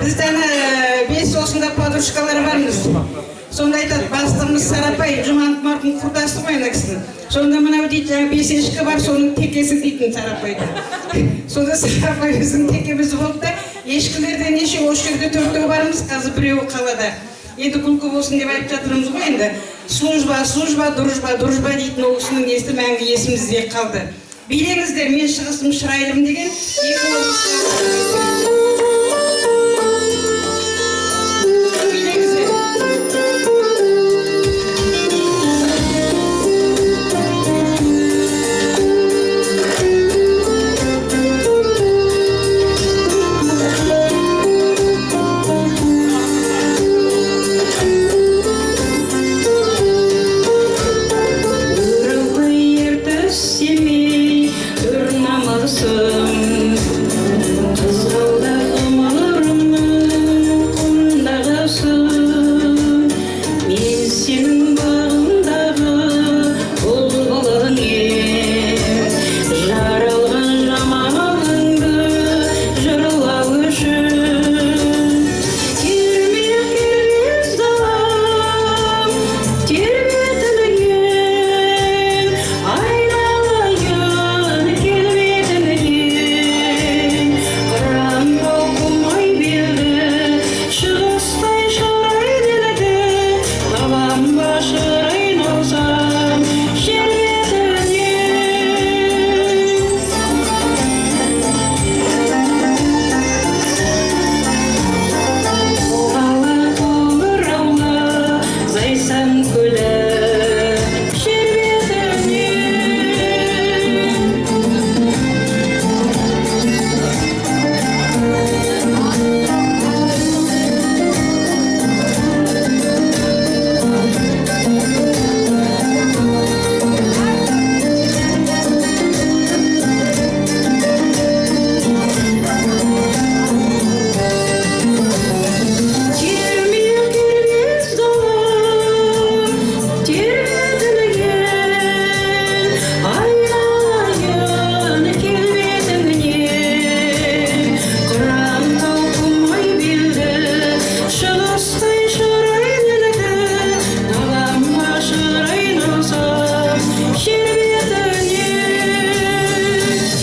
Бізде ана бес осында подружкалар бармыз. Сонда айтады, бастығымыз Сарапай, Жұманов марқұм құрдасы ғой ана кісінің. Сонда мынау дейді, жаңа бес ешкі бар, соның текесі дейтін Сарапайды. Сонда Сарапай біздің текеміз болды да, ешкілерден неше, осы жерде төртеу бармыз, қазір біреуі қалада. Енді күлкі болсын деп айтып жатырмыз ғой енді. Служба, служба, дружба, дружба дейтін ол кісінің несі мәңгі есімізде қалды. Билеңіздер, мен шығысым шырайлым деген екі облыста. Билеңіздер. Өрілді Ертіс, Семей, өр намысым, қызғалдақ ғұмырымның құндағысы. Мен сенің бағыңдағы бұлбұлың ем, жаралған жамалыңды жырлау үшін. Кермек кермес далам тербетілген, айналайын келбетіңнен. Қыран тау, құмай белді, шығыстай шырай ділді, табам ба шырайын алсам жер бетінен. Қоғалы, Қоңыраулы, Зайсан көлі жер бетінен. Кермек кермес далам тербетілген, айналайын келбетіңнен. Қыран тау, құмай белді, шығыстай шырай ділді, табам ба шырайын алсам жер бетінен.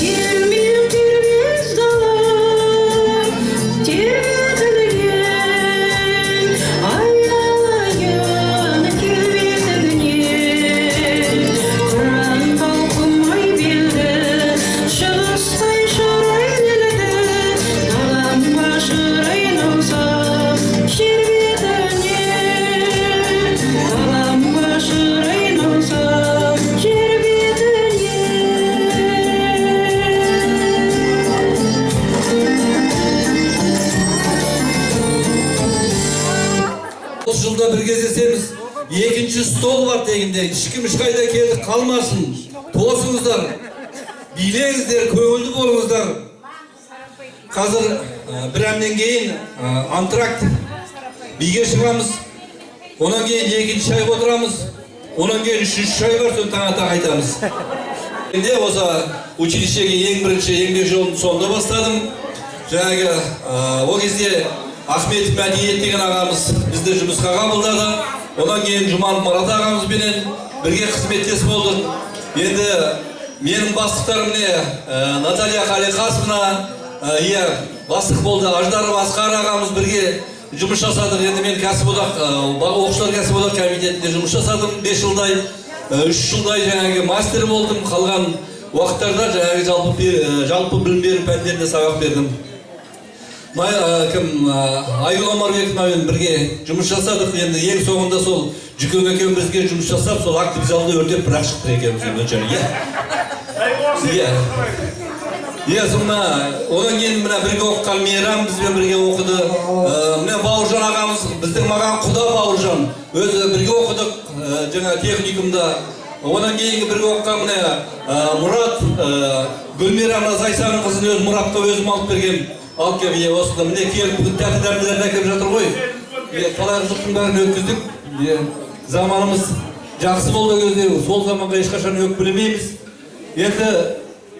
Кермек кермес далам тербетілген, айналайын келбетіңнен. Қыран тау, құмай белді, шығыстай шырай ділді, табам ба шырайын алсам жер бетінен. Табам ба шырайын алсам жер бетінен. 30 жылда бір кездесеміз. Екінші стол бар тегінде, ешкім ешқайда келді қалмасын. Тосыңыздар, билеңіздер, көңілді болыңыздар. Қазір бір әннен кейін антракт, биге шығамыз. Онан кейін екінші шайға отырамыз. Онан кейін үшінші шай бар, соны таң ата қайтамыз. Енді осы училищеге ең бірінші еңбек жолын сонда бастадым. Жаңағы ол кезде Ахметов Мәдениет деген ағамыз бізді жұмысқа қабылдады. Одан кейін Жұманов Марат ағамызбенен бірге қызметтес болдық. Енді менің бастықтарым міне Наталья Қалиқасовна, иә, бастық болды. Аждаров Асқар ағамыз, бірге жұмыс жасадық. Енді мен кәсіподақ, оқушылар кәсіподақ комитетінде жұмыс жасадым 5 жылдай, 3 жылдай жаңағы мастер болдым. Қалған уақыттарда жаңағы жалпы білім беру пәндерінде сабақ бердім. Кім, Айгүл Омарбековнамен бірге жұмыс жасадық. Енді ең соңында сол Жүкең екеуміз бізге жұмыс жасап, сол актовый залды өртеп бір ақ шықтық екеуміз енді, иә. Иә, сонда одан кейін мына бірге оқыған Мейрам бізбен бірге оқыды. Мына Бауыржан ағамыз біздің, маған құда Бауыржан. Өзі бірге оқыдық жаңа техникумда. Одан кейінгі бірге оқыған мына Мұрат, Гүлмира, мына Зайсанның қызын өз Мұратқа өзім алып берген. Алып келіп, иә, осында міне келіп бүгін тәтті дәмділерін әкеліп жатыр ғой. Иә, талай қызықтың бәрін өткіздік. Иә, заманымыз жақсы болды ол кезде, сол заманға ешқашан өкпелемейміз. Енді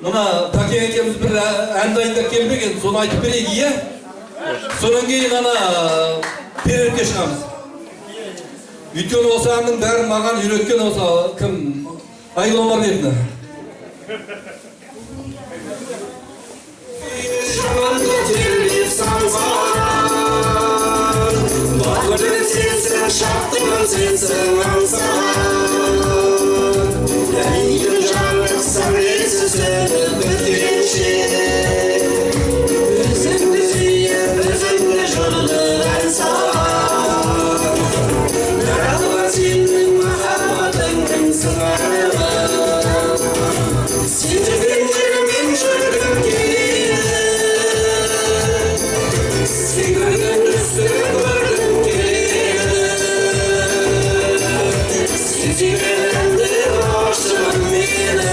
мына Тәкең екеуміз бір ән дайындап келмеген, соны айтып берейік, иә? Содан кейін ана перерывке шығамыз. Өйткені осы әннің бәрін маған үйреткен осы кім? Айгүл Омарбековна. Жаманды тербеп самсаған, Бағым сенсің, шаттығым сенсің аңсаған. Әйгім жарық сәулесі сөніп біткенше, Өзіңді сүйіп, өзіңді жырлы ән салған. Жаралған сенің махаббатыңның сыңары. Сен жүрген жермен жүргім келеді, Сен көрген жүзді көргім келеді. Сен сүйген әнді ғашығым мені,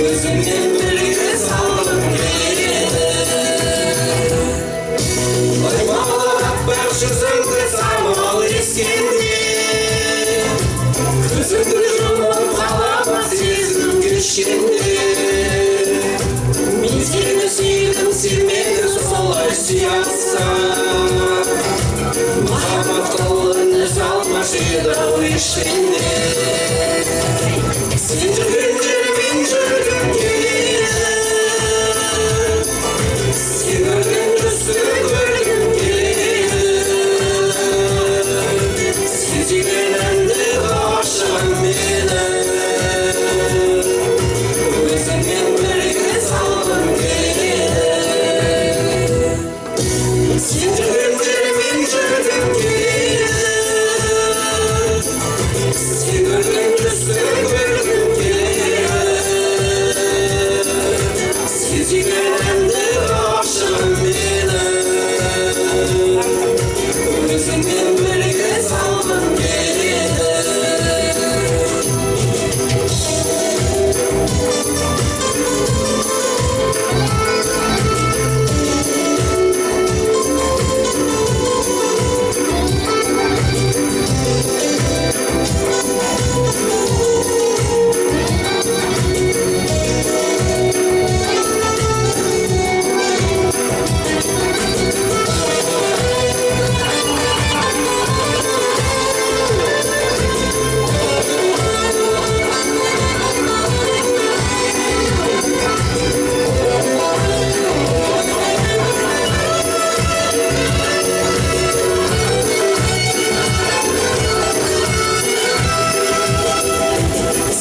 Өзіңмен бірге салғым келеді. Аймалы аппақ жүзіңді самал ескенде, Көзіңді жұмып қаламын сезім кешкенде. Мен сені сүйдім, сен мені солай сүйасың. Махаббат қолын үзе алмас еді-ау еш пенде. Сен жүрген жермен жүргім келеді, Сен көрген жүзді көргім келеді. Сен сүйген әнді ғашығым мені, Өзіңмен бірге салғым келеді. Сен жүрген жермен жүргім келеді, Сен көрген жүзді көргім келеді. Сен сүйген әнді ғашығым мені, Өзіңмен бірге салғым келеді.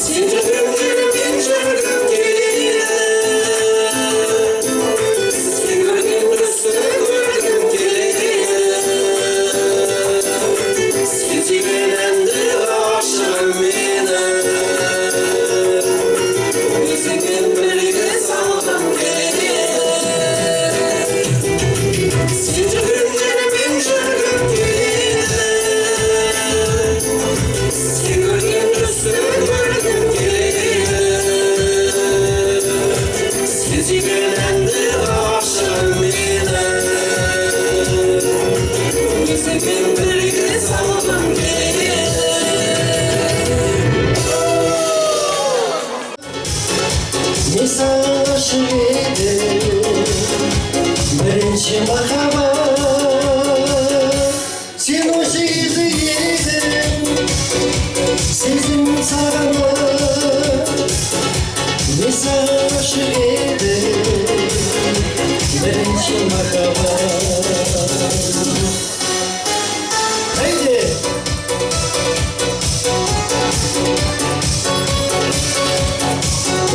Сен жүрген жермен жүргім келеді, Сен көрген жүзді көргім келеді. Сен сүйген әнді ғашығым мені, Өзіңмен бірге салғым келеді. Сен жүрген жермен жүргім келеді, Сен көрген жүзді көргім келеді. Сен сүйген әнді ғашығым мені, Өзіңмен бірге салғым келеді. Мен саған ғашық едім, бірінші махаббат. Сен осы кезде едің, сезім саған. Мен саған ғашық едім, бірінші махаббат. Haydi!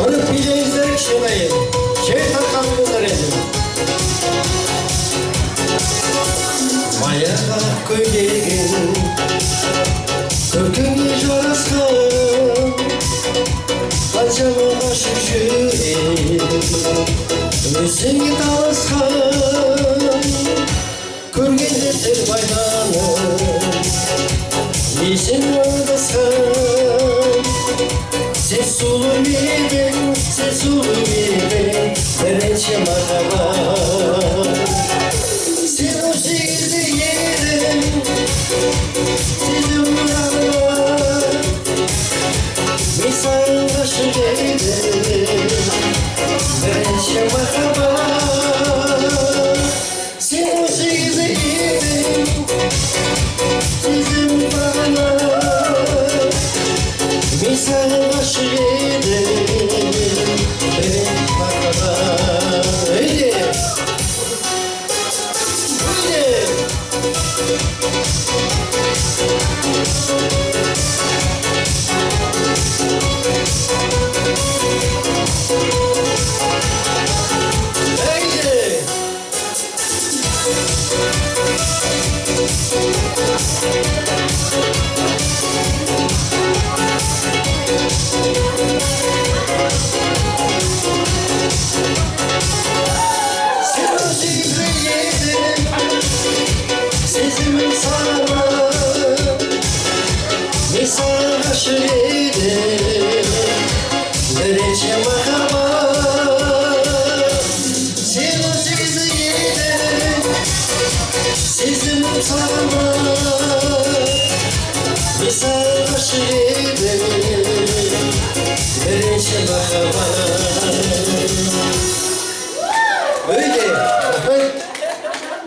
Оны билеңіздер кішкенайын, жер тарқатыңыздар енді. Баяғы көйлегің көркіңе жарасқан, Қаншама ғашық жүрек өзіңе таласқан. Көргенде тіл байланып, есің адасқан. Сен сұлу едің, сен сұлу едің, бірінші махаббат. Сен осы кезде едің, сезім махаббат. Мен саған ғашық едім, бірінші махаббат.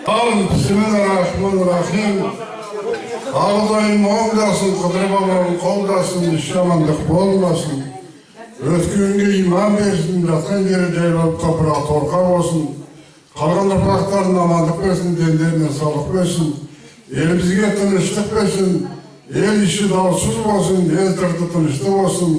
Ал, бисмиллахиррахманиррахим. Ағдайым оңдасын, Қыдыр бабам қолдасын, еш жамандық болмасын. Өткенге иман берсін, жатқан жері жай болып, топырақ торқа болсын. Қалған ұрпақтарына амандық берсін, дендеріне саулық берсін. Елімізге тыныштық берсін, ел іші даусыз болсын, ел сырты тыныштық болсын.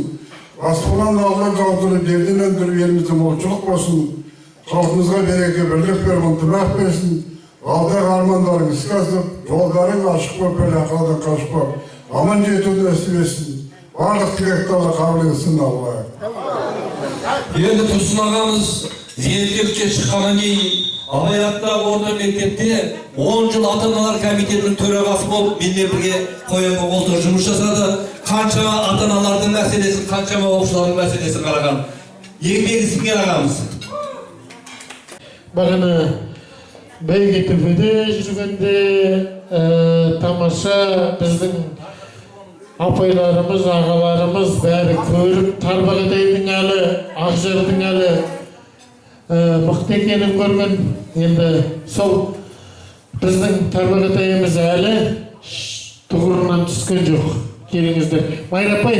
Аспаннан алла жаудырып, жерден өндіріп, елімізде молшылық болсын. Халқымызға береке, бірлік беріп, ынтымақ берсін. Алдағы армандарың іске асып, жолдарың ашық болып, бәле-қаладан қашып болып, аман жетуді нәсіп етсін. Барлық тілекті Алла қабыл етсін, Алла. Енді Тұрсын ағамыз зейнеткерлікке шыққаннан кейін Абай атындағы орта мектепте 10 жыл ата аналар комитетінің төрағасы болып, менімен бірге қоянға қолтық жұмыс жасады. Қаншама ата аналардың мәселесін, қаншама оқушылардың мәселесін қараған. Еңбегі сіңген ағамыз. Бағана бәйге жүргенде тамаша біздің апайларымыз, ағаларымыз бәрі көріп, Тарбағатайдың әлі, Ақжардың әлі мықты екенін көрген. Енді сол біздің Тарбағатайымыз әлі тұғырынан түскен жоқ. Келіңіздер. Майра апай.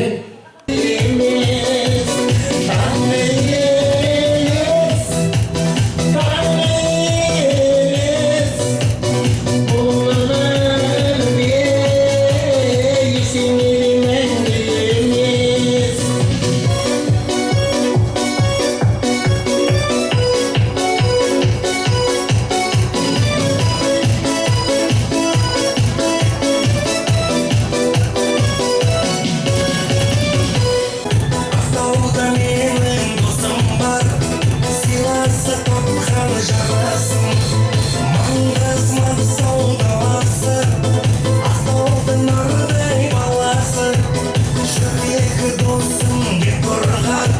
Ақтауда менің досым бар, сыйласа тапқан жарасым. Маңғаз мақсау даласы, Ақтаудың нардай баласы. Жүрегі досым деп тұрған,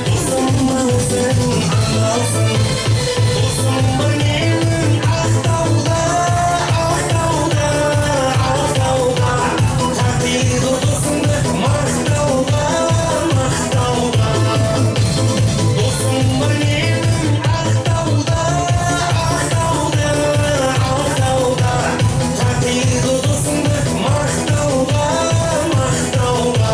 досым өзің арналсын. Досым бар менің Ақтауда, Ақтауда, Ақтауда. Татиды досымды мақтауға, мақтауға. Досым бар менің Ақтауда, Ақтауда, Ақтауда. Татиды досымды мақтауға, мақтауға.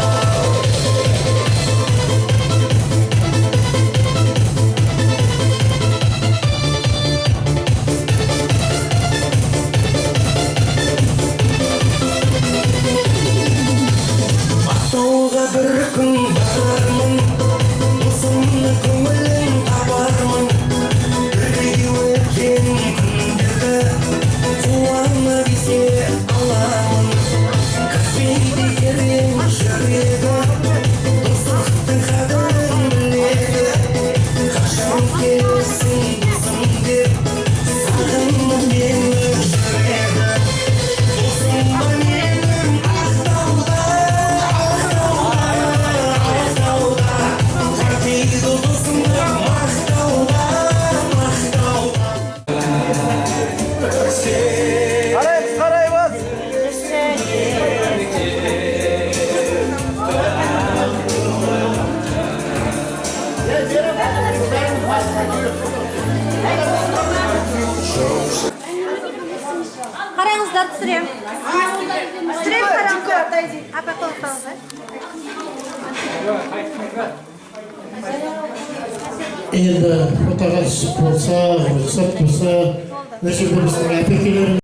Ақтауға бір күн барармын, досымның көңілін табармын. Бірге өткен күндерді қуанып еске аламын. Каспийдей терең жүрегі, достықтың қадірін біледі. Қашан келесің, досым деп, сағынып мені жүреді. Досым бар менің Ақтауда, Ақтауда, Ақтауда. Татиды досымды мақтауға, мақтауға. Қараймыз, қараймыз. Қараңыздар, түсірем. Түсірем, қараңыздар. Апа, қол ұстаңыздар. Енді фотоға түсіп болса, рұқсат болса, мына жерде біздің әпекелеріміз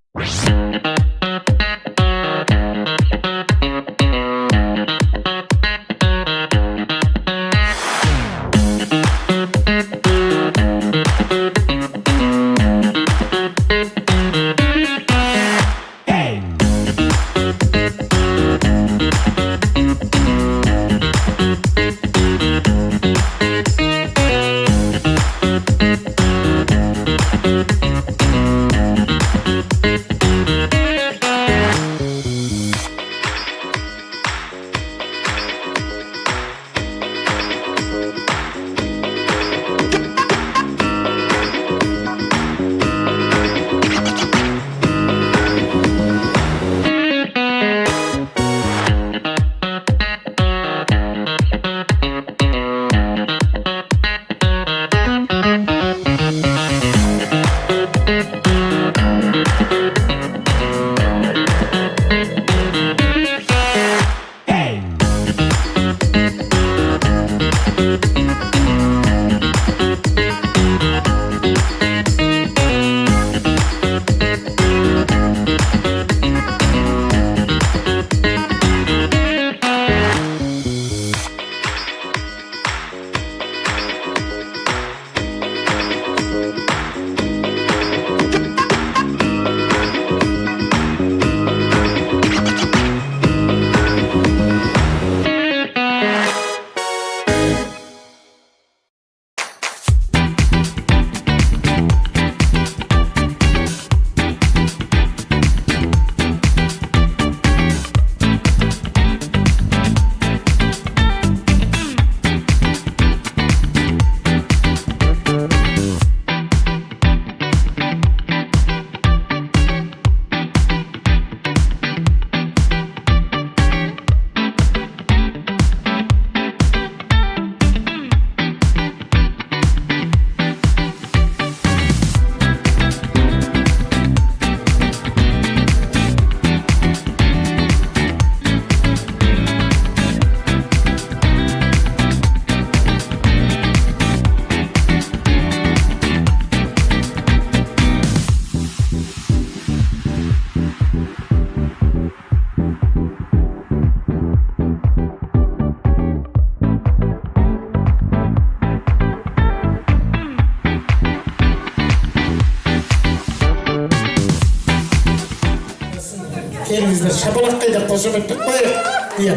Келіңіздер, шапалақ қайда, қошеметтеп қояйық. Иә,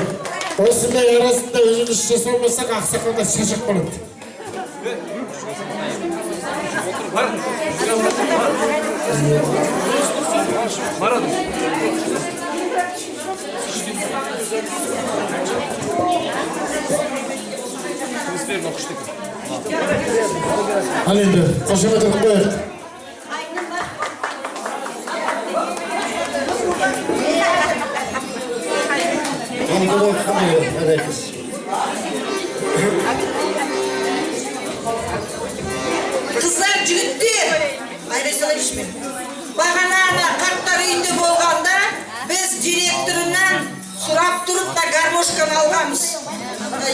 осындай арасында үзіліс жасамасақ, ақсақалдар шашақ болады. Ал енді қошемет ұрып қояйық. Қыздар, жігіттер, айдай салайыншы мен. Бағана ана қарттар үйінде болғанда біз директорынан сұрап тұрып та гармошканы алғанбыз.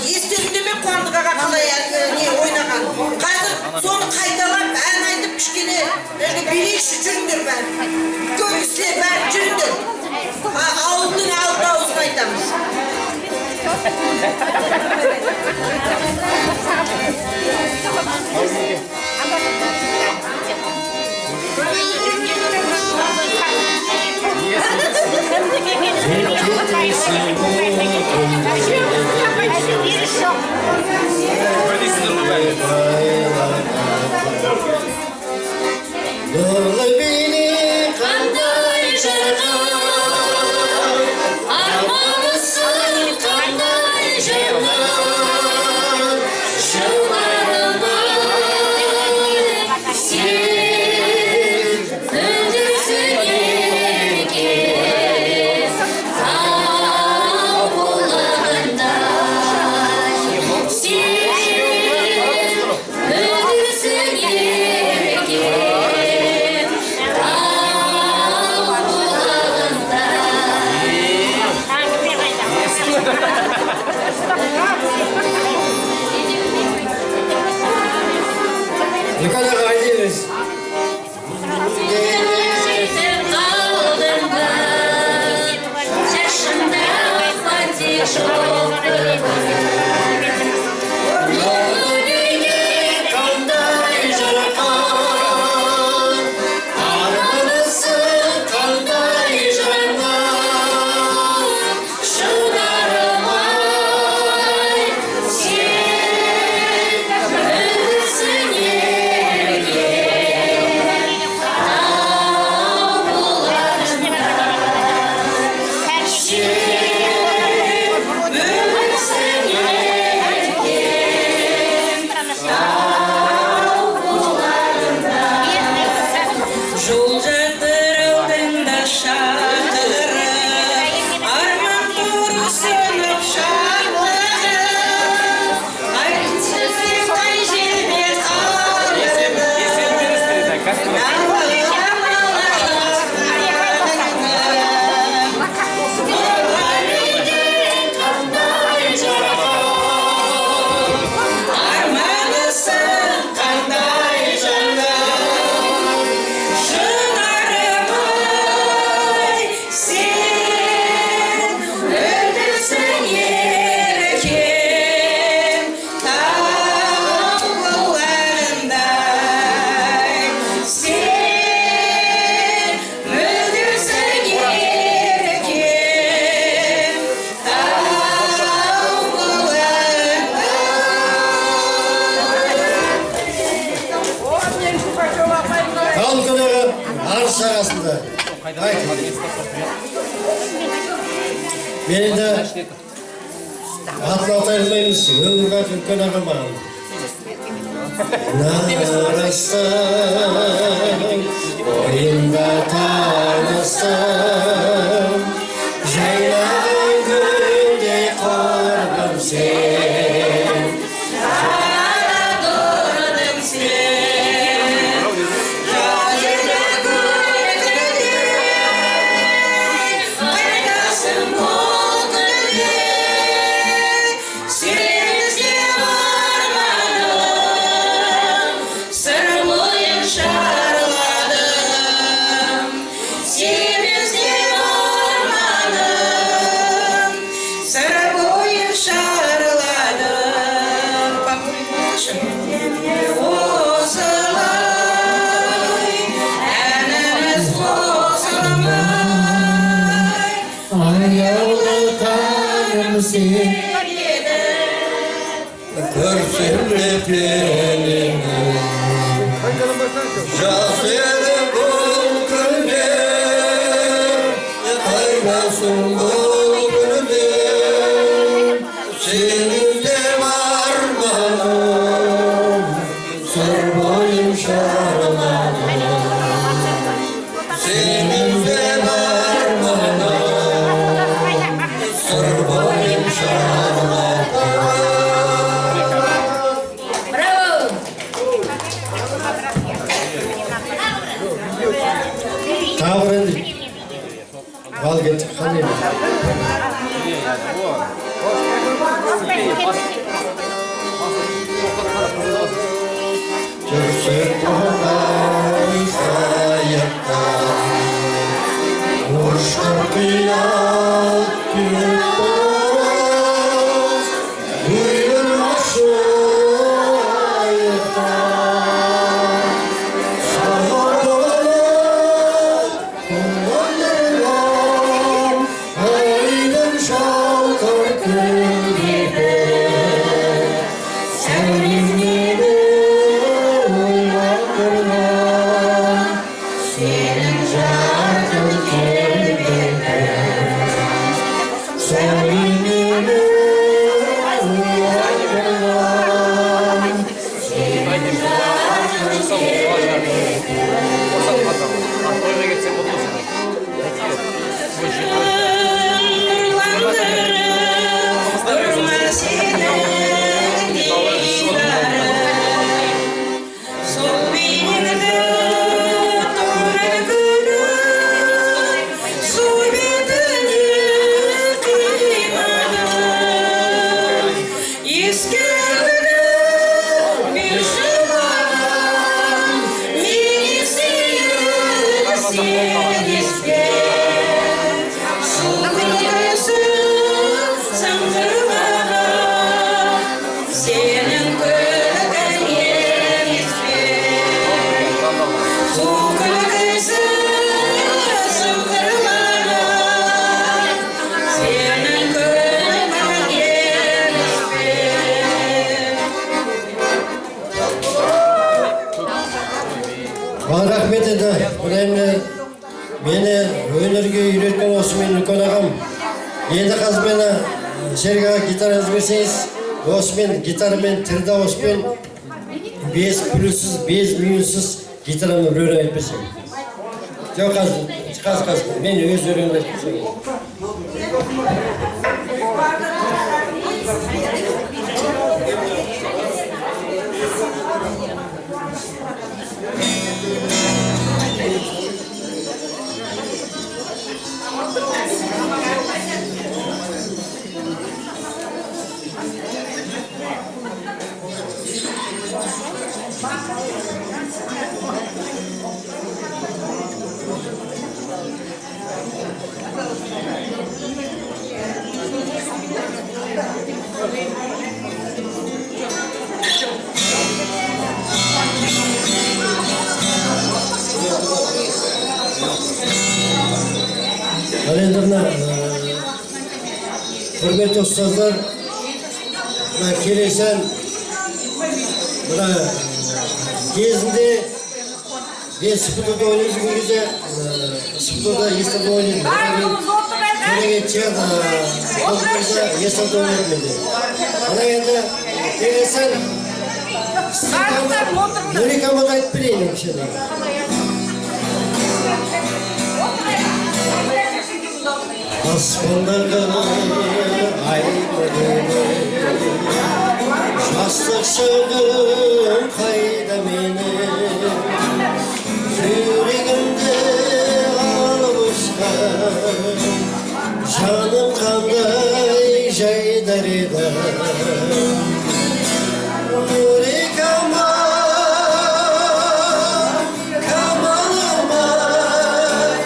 Естеріңде ме, Қуандық аға қалай әлгі не ойнаған? Қазір соны қайталап ән айтып, кішкене әлгі билейікші, жүріңдер бәрі. Үлкен кісілер бәрі жүріңдер. Ауылдың алты ауызын айтамыз. Нұрлы бейне қандай жарқын, арманысың қандай жарқын, шынарым ай, сен мөлдірсің еркем, тау бұлағындай. Сен мөлдірсің еркем, тау бұлағындай. Үлкен аға айтыңыз. Жетіп қалдым ба, шашымда бантик жоқ бүгін. Нұрлы бейне қандай жарқын, арманысың қандай жарқын, шынарым ай, сен мөлдірсің еркем, тау бұлағындай. Сен мөлдірсің еркем, тау бұлағындай. Жол жатыр алдында шақырып, арман тұрсынып шаттығым. Айтшы, қай жерде қалдың? Қандай жарқын, Арманысың қандай жаным, шынарым ай, сен мөлдірсің еркем, тау бұлағындай. Сен мөлдірсің еркем, тау бұлағындай. Ал үлкен аға арыс жағасында айтыңыз. Мен енді атын атай алмаймыз, өмір бақи үлкен аға маған. Нарыстың бойында таныстым, жайнаған гүлдей құрбым сен. Тұрдың сен, жазында күлкіде, қайтасың бұл күнде, сен іздеп арманым, Сыр бойы. Сені көрсем деп елемін. Жас едім бұл күнде, қайдасың бұл күнде? Сені іздеп арманым, Сыр бойын шарладым. Сені іздеп арманым, Сыр бойын шарладым. Браво! Тағы бір енді ал, кеттік, қандай? Жүрсек тоғай қайықта, ұшқыр қиял күйіп барамыз, гүлін ашайықта. Сағынып көңілім, айдын шалқыр көлдегі, сәулем мені ойландырған, сенің жарқын келбетің. Сәулем мені ойландырған, сенің жарқын келбетің. Нұрландырып тұрма сенің дидарың, сол бейнеңді торы күнім су бетіне қимадым. Ескерді берші маған, мені сүйіп сен еске. Су күлкісі сыңғырлаған, сенің күлкің емес пе? Су күлкісі сыңғырлаған, сенің күлкің емес пе? Ал, рахмет. Енді мына енді мені өнерге үйреткен осы менің үлкен ағам. Енді қазір мені, Серік аға, гитараңызды берсеңіз, осымен гитарамен, тірі дауыспен, без плюссыз, без минуссыз гитарамен бір өлең айтып берсең. Жоқ, қазір, қазір, қазір мен өз өлеңімді айтып берсең. Ал енді мына құрметті ұстаздар, мына келесі ән, мына кезінде мен СПТУ-да ойнап жүрген кезде, СПТУ-да эстрада ойнадым. Барлығымыз отырайық, а? Одан кейін театр эстрада ойнадым мен де. Мына енді келесі ән Барлықтарың отырыңдар. Нұрикамаға айтып берейін кішкене. Аспандағы ай жастық шағым қайда менің, жүрегімді алып ұшқан жаным қандай жайдар еді. Нұрикам, камалым ай,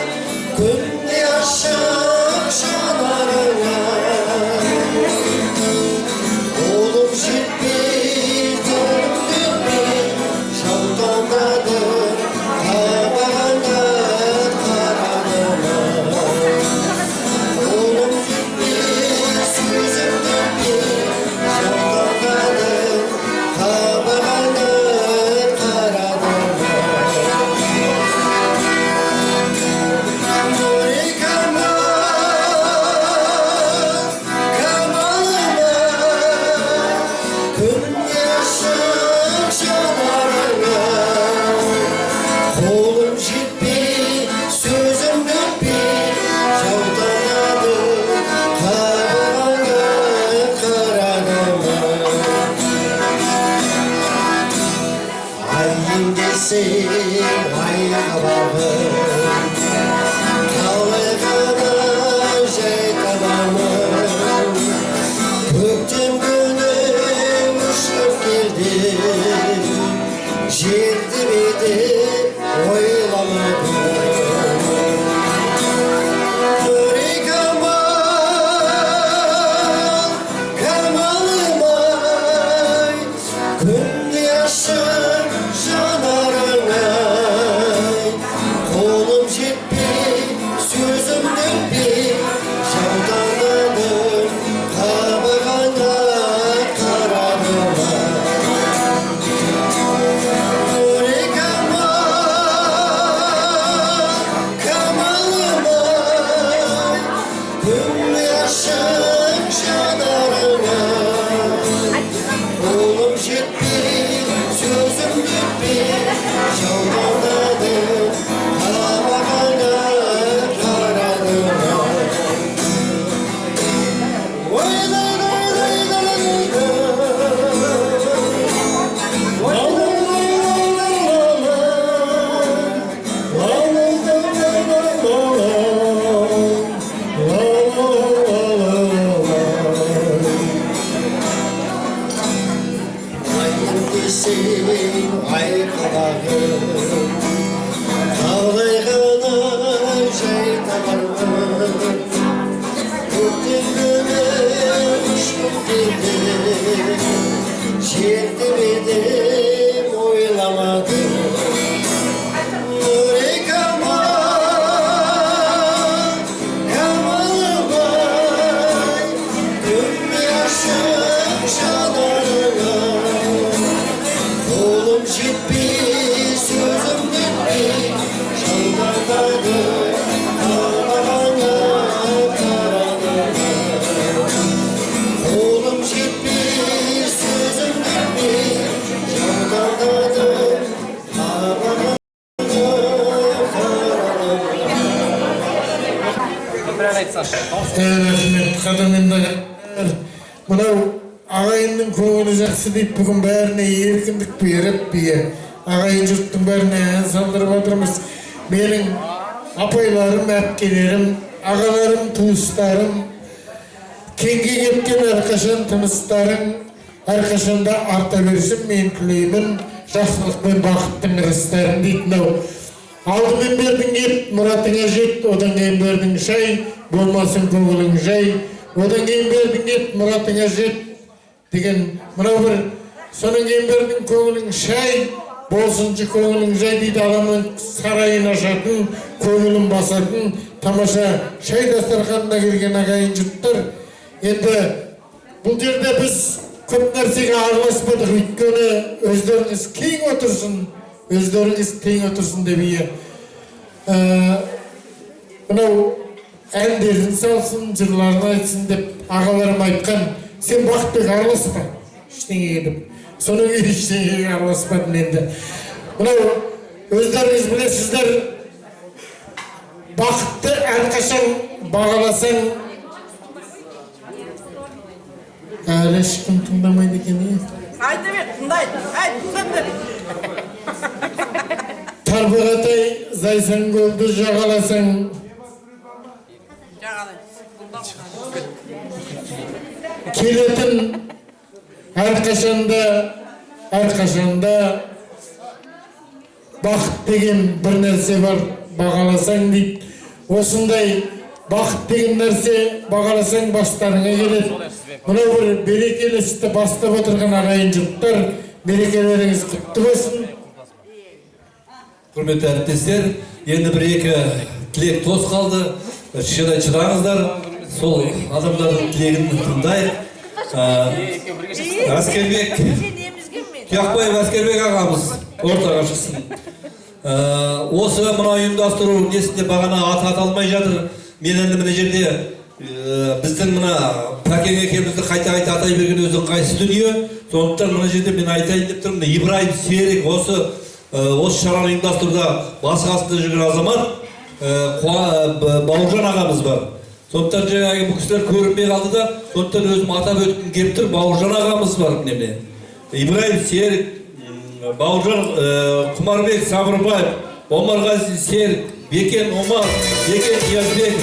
күнде ашық жанарыңа қолым жетпей, тілім жетпей, жаутаңдады. ай қабағым, қалай ғана жай табамын. Көктем күні ұшып келді, жер деп едім ойламадым. Нұри Камал, Камалым ай, күнде ашық жанарың ай, қолым жетпей, сөзім өтпей, жаутаңдадым, қабағыңа қарадым ай. Нұри Камал, Камалым ай, күнде ашық жанарың ай, қолым жетпей, сөзім өтпей, жаутаңдадым, қабағыңа қарадым ай. Ой, лай, лай, лай, лай, лай, лай. Ой, лай, лай, лай, лай, лай, лай. Лай, лай, лай, лай, лай, лай, лай. Лай, лай, лай, лай, лай. Айым десең, ай қабағым, қалай ғана жай табармын. Көктем күні ұшып келді, жер деп едім ойламадым. Нұри Камал, Камалым ай, күнде ашық жанарың ай, қолым жетпей, сөзім өтпей, жаутаңдадым, қабағыңа қарадым ай. Қолым жетпей, сөзім өтпей, жаутаңдадым, қабағыңа қарадым. Рахмет, қадірменді ағайындар. Мынау ағайынның көңілі жақсы дейді, бүгін бәріне еркіндік беріп, бие ағайын жұрттың бәріне ән салдырып жатырмыз. Менің апайларым, әпкелерім, ағаларым, туыстарым, кеңге кеткен әрқашан тыныстарың әрқашанда арта берсін, мен тілеймін жақсылық пен бақыттың ырыстарын дейді. Мынау алдымен бердің ет, мұратыңа жет, одан кейін бердің шай, болмасын көңілің жай, одан кейін бердің ет, мұратыңа жет деген мынау бір, содан кейін бердің көңілің шай, болсыншы көңілің жай дейді. Адамның сарайын ашатын, көңілін басатын тамаша шай дастарханына келген ағайын жұрттар. Енді бұл жерде біз көп нәрсеге араласпадық, өйткені өздеріңіз кең отырсын, өздеріңіз тең отырсын деп ие. Мынау әндерін салсын, жырларын айтсын деп ағаларым айтқан, сен Бақытбек араласпа ештеңеге деп. Содан кейін ештеңеге араласпадым енді. Мынау өздеріңіз білесіздер, бақытты әрқашан бағаласаң, әлі ешкім тыңдамайды екен, е? Айта бер, тыңдайды. Айт, тыңдап бер. Тарбағатай Зайсан көлді жағаласаң, келетін әрқашанда, әрқашанда бақыт деген бір нәрсе бар, бағаласаң дейді. Осындай бақыт деген нәрсе бағаласаң бастарыңа келеді. Мынау бір берекелі істі бастап отырған ағайын жұрттар, мерекелеріңіз құтты болсын. Құрметті әріптестер, енді бір екі тілек тос қалды. Шыдай шыдаңыздар, сол адамдардың тілегін тыңдайық. Әскербек Тұяқбаев Әскербек ағамыз ортаға шықсын. Осы мына ұйымдастыру несінде бағана аты аталмай жатыр. Мен енді мына жерде біздің мына Пәкең екеумізді қайта-қайта атай берген өзі ыңғайсыз дүние. Сондықтан мына жерде мен айтайын деп тұрмын. Ибраим Серік осы шараны ұйымдастыруда басы қасында жүрген азамат, Бауыржан ағамыз бар. Сондықтан жаңағы бұл кісілер көрінбей қалды да, сондықтан өзім атап өткім келіп тұр. Бауыржан ағамыз бар, міне. Ибраим Серік, Бауыржан, Құмарбек Сабырбаев, Омарғазы Серік, Бекен Омар, Бекен Ниязбеков,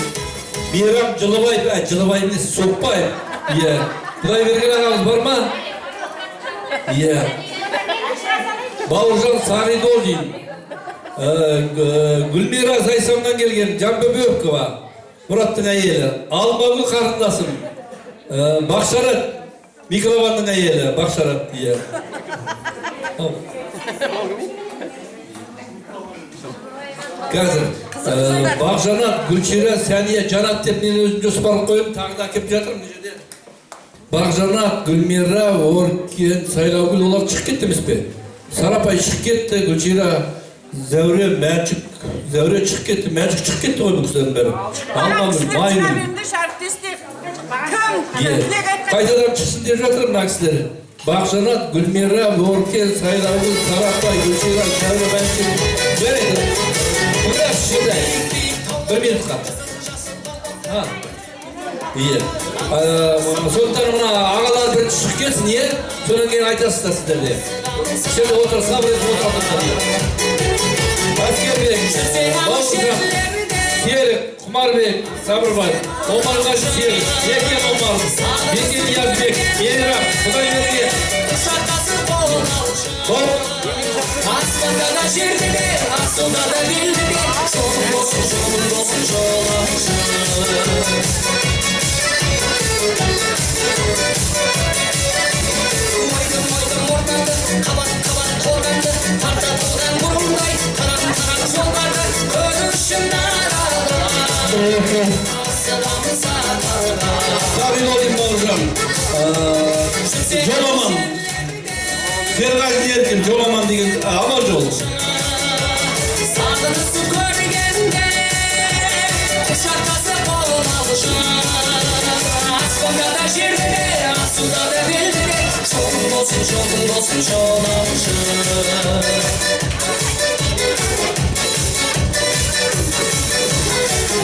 Мейрам Жылыбаев, Жылыбаев емес, Соқпаев. Иә. Құдайберген ағамыз бар ма? Иә. Бауыржан Саридолдин, Гүлмира Зайсаннан келген Жанбөбекова, Мұраттың әйелі, Алмагүл қарындасым, Бақшарат Микрованның әйелі, Бақшарат, иә. Қазір Бақжанат, Гүлшира, Сәния, Жанат деп мен өзім жоспар қойдым, тағы да әкеп жатырмын мына жерде. Бақжанат, Гүлмира, Оркен, Сайлаугүл, олар шығып кетті емес пе? Сарапай шығып кетті, Гүлшира, Зәуре, Мәншүк, Зәуре шығып кетті, Мәншүк шығып кетті ғой бұл кісілердің бәрі. Алмагүл, Майгүл. Қайтадан шықсын деп жатыр мына кісілер. Бақжанат, Гүлмира, Оркен, Сайлаугүл, Сарапай, Гүлшира, Зәуре, Мәншүк. Жарайды. Бір минутқа. Иә. Сондықтан мына ағалар бір шығып кетсін, иә? Содан кейін айтасыздар сіздер де. Сіздер отыр, сабыр етіп отырыңыздар. Әскербек, Бауыржан, Серік, Құмарбек, Сабырбай, Омарғазы Серік, Бекен Омар, Бекен Ниязбек, Мейрам, Құдайберген. Аспанда да жерде де, асылда да белде де, жолың болсын, жолың болсын, жолаушы. Ойдым-ойдым ортанды, қабат-қабат қорғанды, тарта толған бұрымдай, тарам-тарам жолдарды, көруші нараға. Асыламын сапарға. Сарыйдолин Бауыржан, Жоламан, Серғазы Еркін, Жоламан деген Аманжол. Сағынысып көргенде, құшақтасы қолалшы. Аспанда да жерде де, асуда да белде де, жолың болсын, жолың болсын, жолаушы.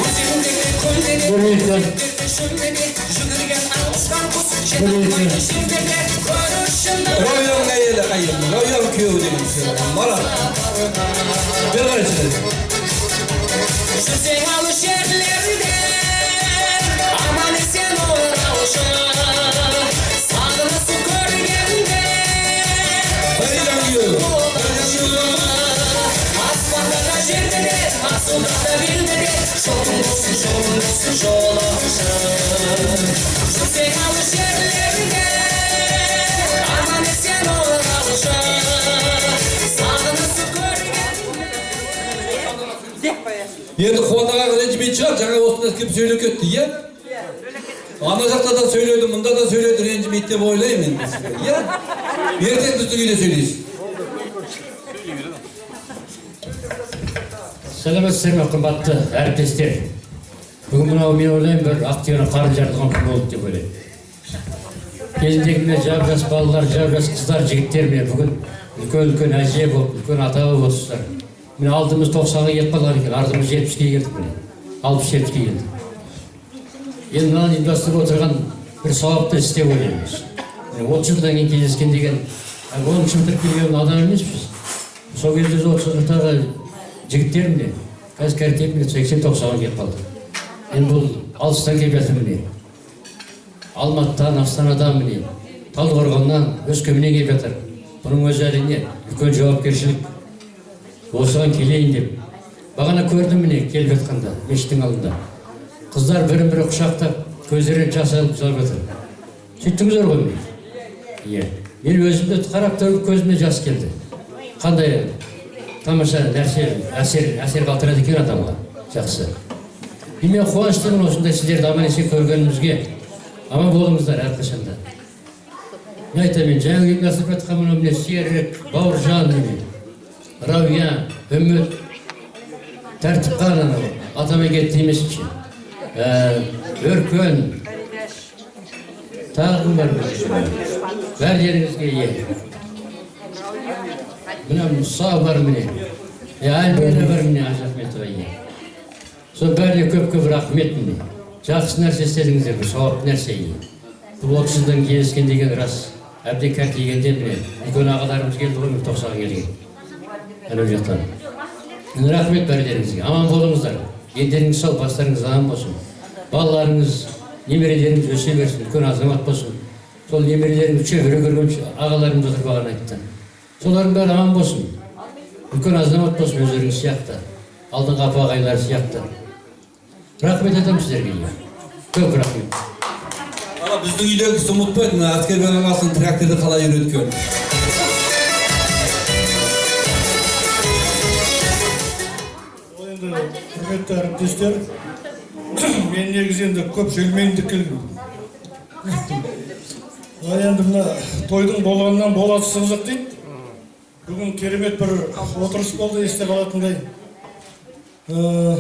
Өзенде де, көлде де, шөлде де, жүгірген алысқан құс, жете алмайды жердерде, көруші. Рауяның әйелі қайым, Рауяның күйеуі деген Марат. Бері қарайшы. Жүрсең алыс жерлерде, аман есен оралшы. Сағынысып көргенде, Фариданың күйеуі. Аспанда да жерде де, асуда да белде де, жолың болсын, жолың болсын, жолаушы. Жүрсең алыс жерлерде, аман есен оралшы. Сағынысып көргенде. Енді Қуандық аға ренжімейтін шығар, жаңа осында келіп сөйлеп кетті, иә? Ана жақта да сөйледі, мында да сөйледі, ренжімейді деп ойлаймын енді сізге, иә? Ертең біздің үйде сөйлейсіз. Сәлеметсіздер ме, қымбатты әріптестер? Бүгін мынау мен ойлаймын, бір ақ түйенің қарын жарылған күн болды деп ойлаймын. Кезіндегі міне жап-жас балалар, жап-жас қыздар, жігіттер міне бүгін үлкен-үлкен әже болып, үлкен ата болып отырсыздар. Міне алдымыз 90-ға келіп қалған екен, артымыз 70-ке келдік міне. 60-70-ке келдік. Енді мынаны ұйымдастырып отырған бір сауапты іс деп ойлаймыз. Міне 30 жылдан кейін кездескен деген, 10 жыл бітіріп келген адам емеспіз. Сол кезде біз 30 жылдағы жігіттер міне, қазір кәртеп міне 80-90-ға келіп қалды. Енді бұл алыстан келіп жатыр міне. Алматыдан, Астанадан міне, Талдықорғаннан, Өскеменнен келіп жатыр. Бұның өзі әрине үлкен жауапкершілік. Осыған келейін деп. Бағана көрдім міне келіп жатқанда, мешіттің алдында. Қыздар бірін-бірі құшақтап, көздерінен жас алып жылап жатыр. Сөйттіңіздер ғой міне. Иә. Мен өзімді қарап тұрып көзіме жас келді. Қандай тамаша нәрсе, әсер қалдырады екен адамға. Жақсы. Мен қуаныштымын осындай сіздерді аман есен көргенімізге. Аман болыңыздар әрқашанда. Не айтамын мен, жаңа ұйымдастырып жатқан мынау міне Серік, Бауыржан міне, Рауя, Үміт, Тәртіпқан анау, атамай кетті емесінші. Өркен, тағы кім бар? Бәрілеріңізге ие. Мына Мұса бар міне, Альбина бар міне, Ажахметова ие. Сол бәріне көп-көп рахмет міне. Жақсы нәрсе істедіңіздер, бұл сауапты нәрсе ие. Бұл 30 жылдан кездескен деген рас. Әбден кәртейгенде міне үлкен ағаларымыз келді ғой, 90-ға келген анау жақтан. Рахмет бәрілеріңізге, аман болыңыздар, дендеріңіз сау, бастарыңыз аман болсын, балаларыңыз, немерелеріңіз өсе берсін, үлкен азамат болсын. Сол немерелеріңіз шөбере көрген ағаларымыз отыр, бағана айтты, солардың бәрі аман болсын, үлкен азамат болсын өздеріңіз сияқты, алдыңғы апа ағайлар сияқты. Рахмет айтамын сіздерге, көп рахмет. Ана біздің үйдегі кісі ұмытпайды, мына Әскербек ағасының тракторды қалай үйреткен. Ол енді, құрметті әріптестер, мен негізі енді көп сөйлемейін деп келгенмін. Ал енді мына тойдың болғаннан болады қызық дейді. Бүгін керемет бір отырыс болды, есте қалатындай. Мына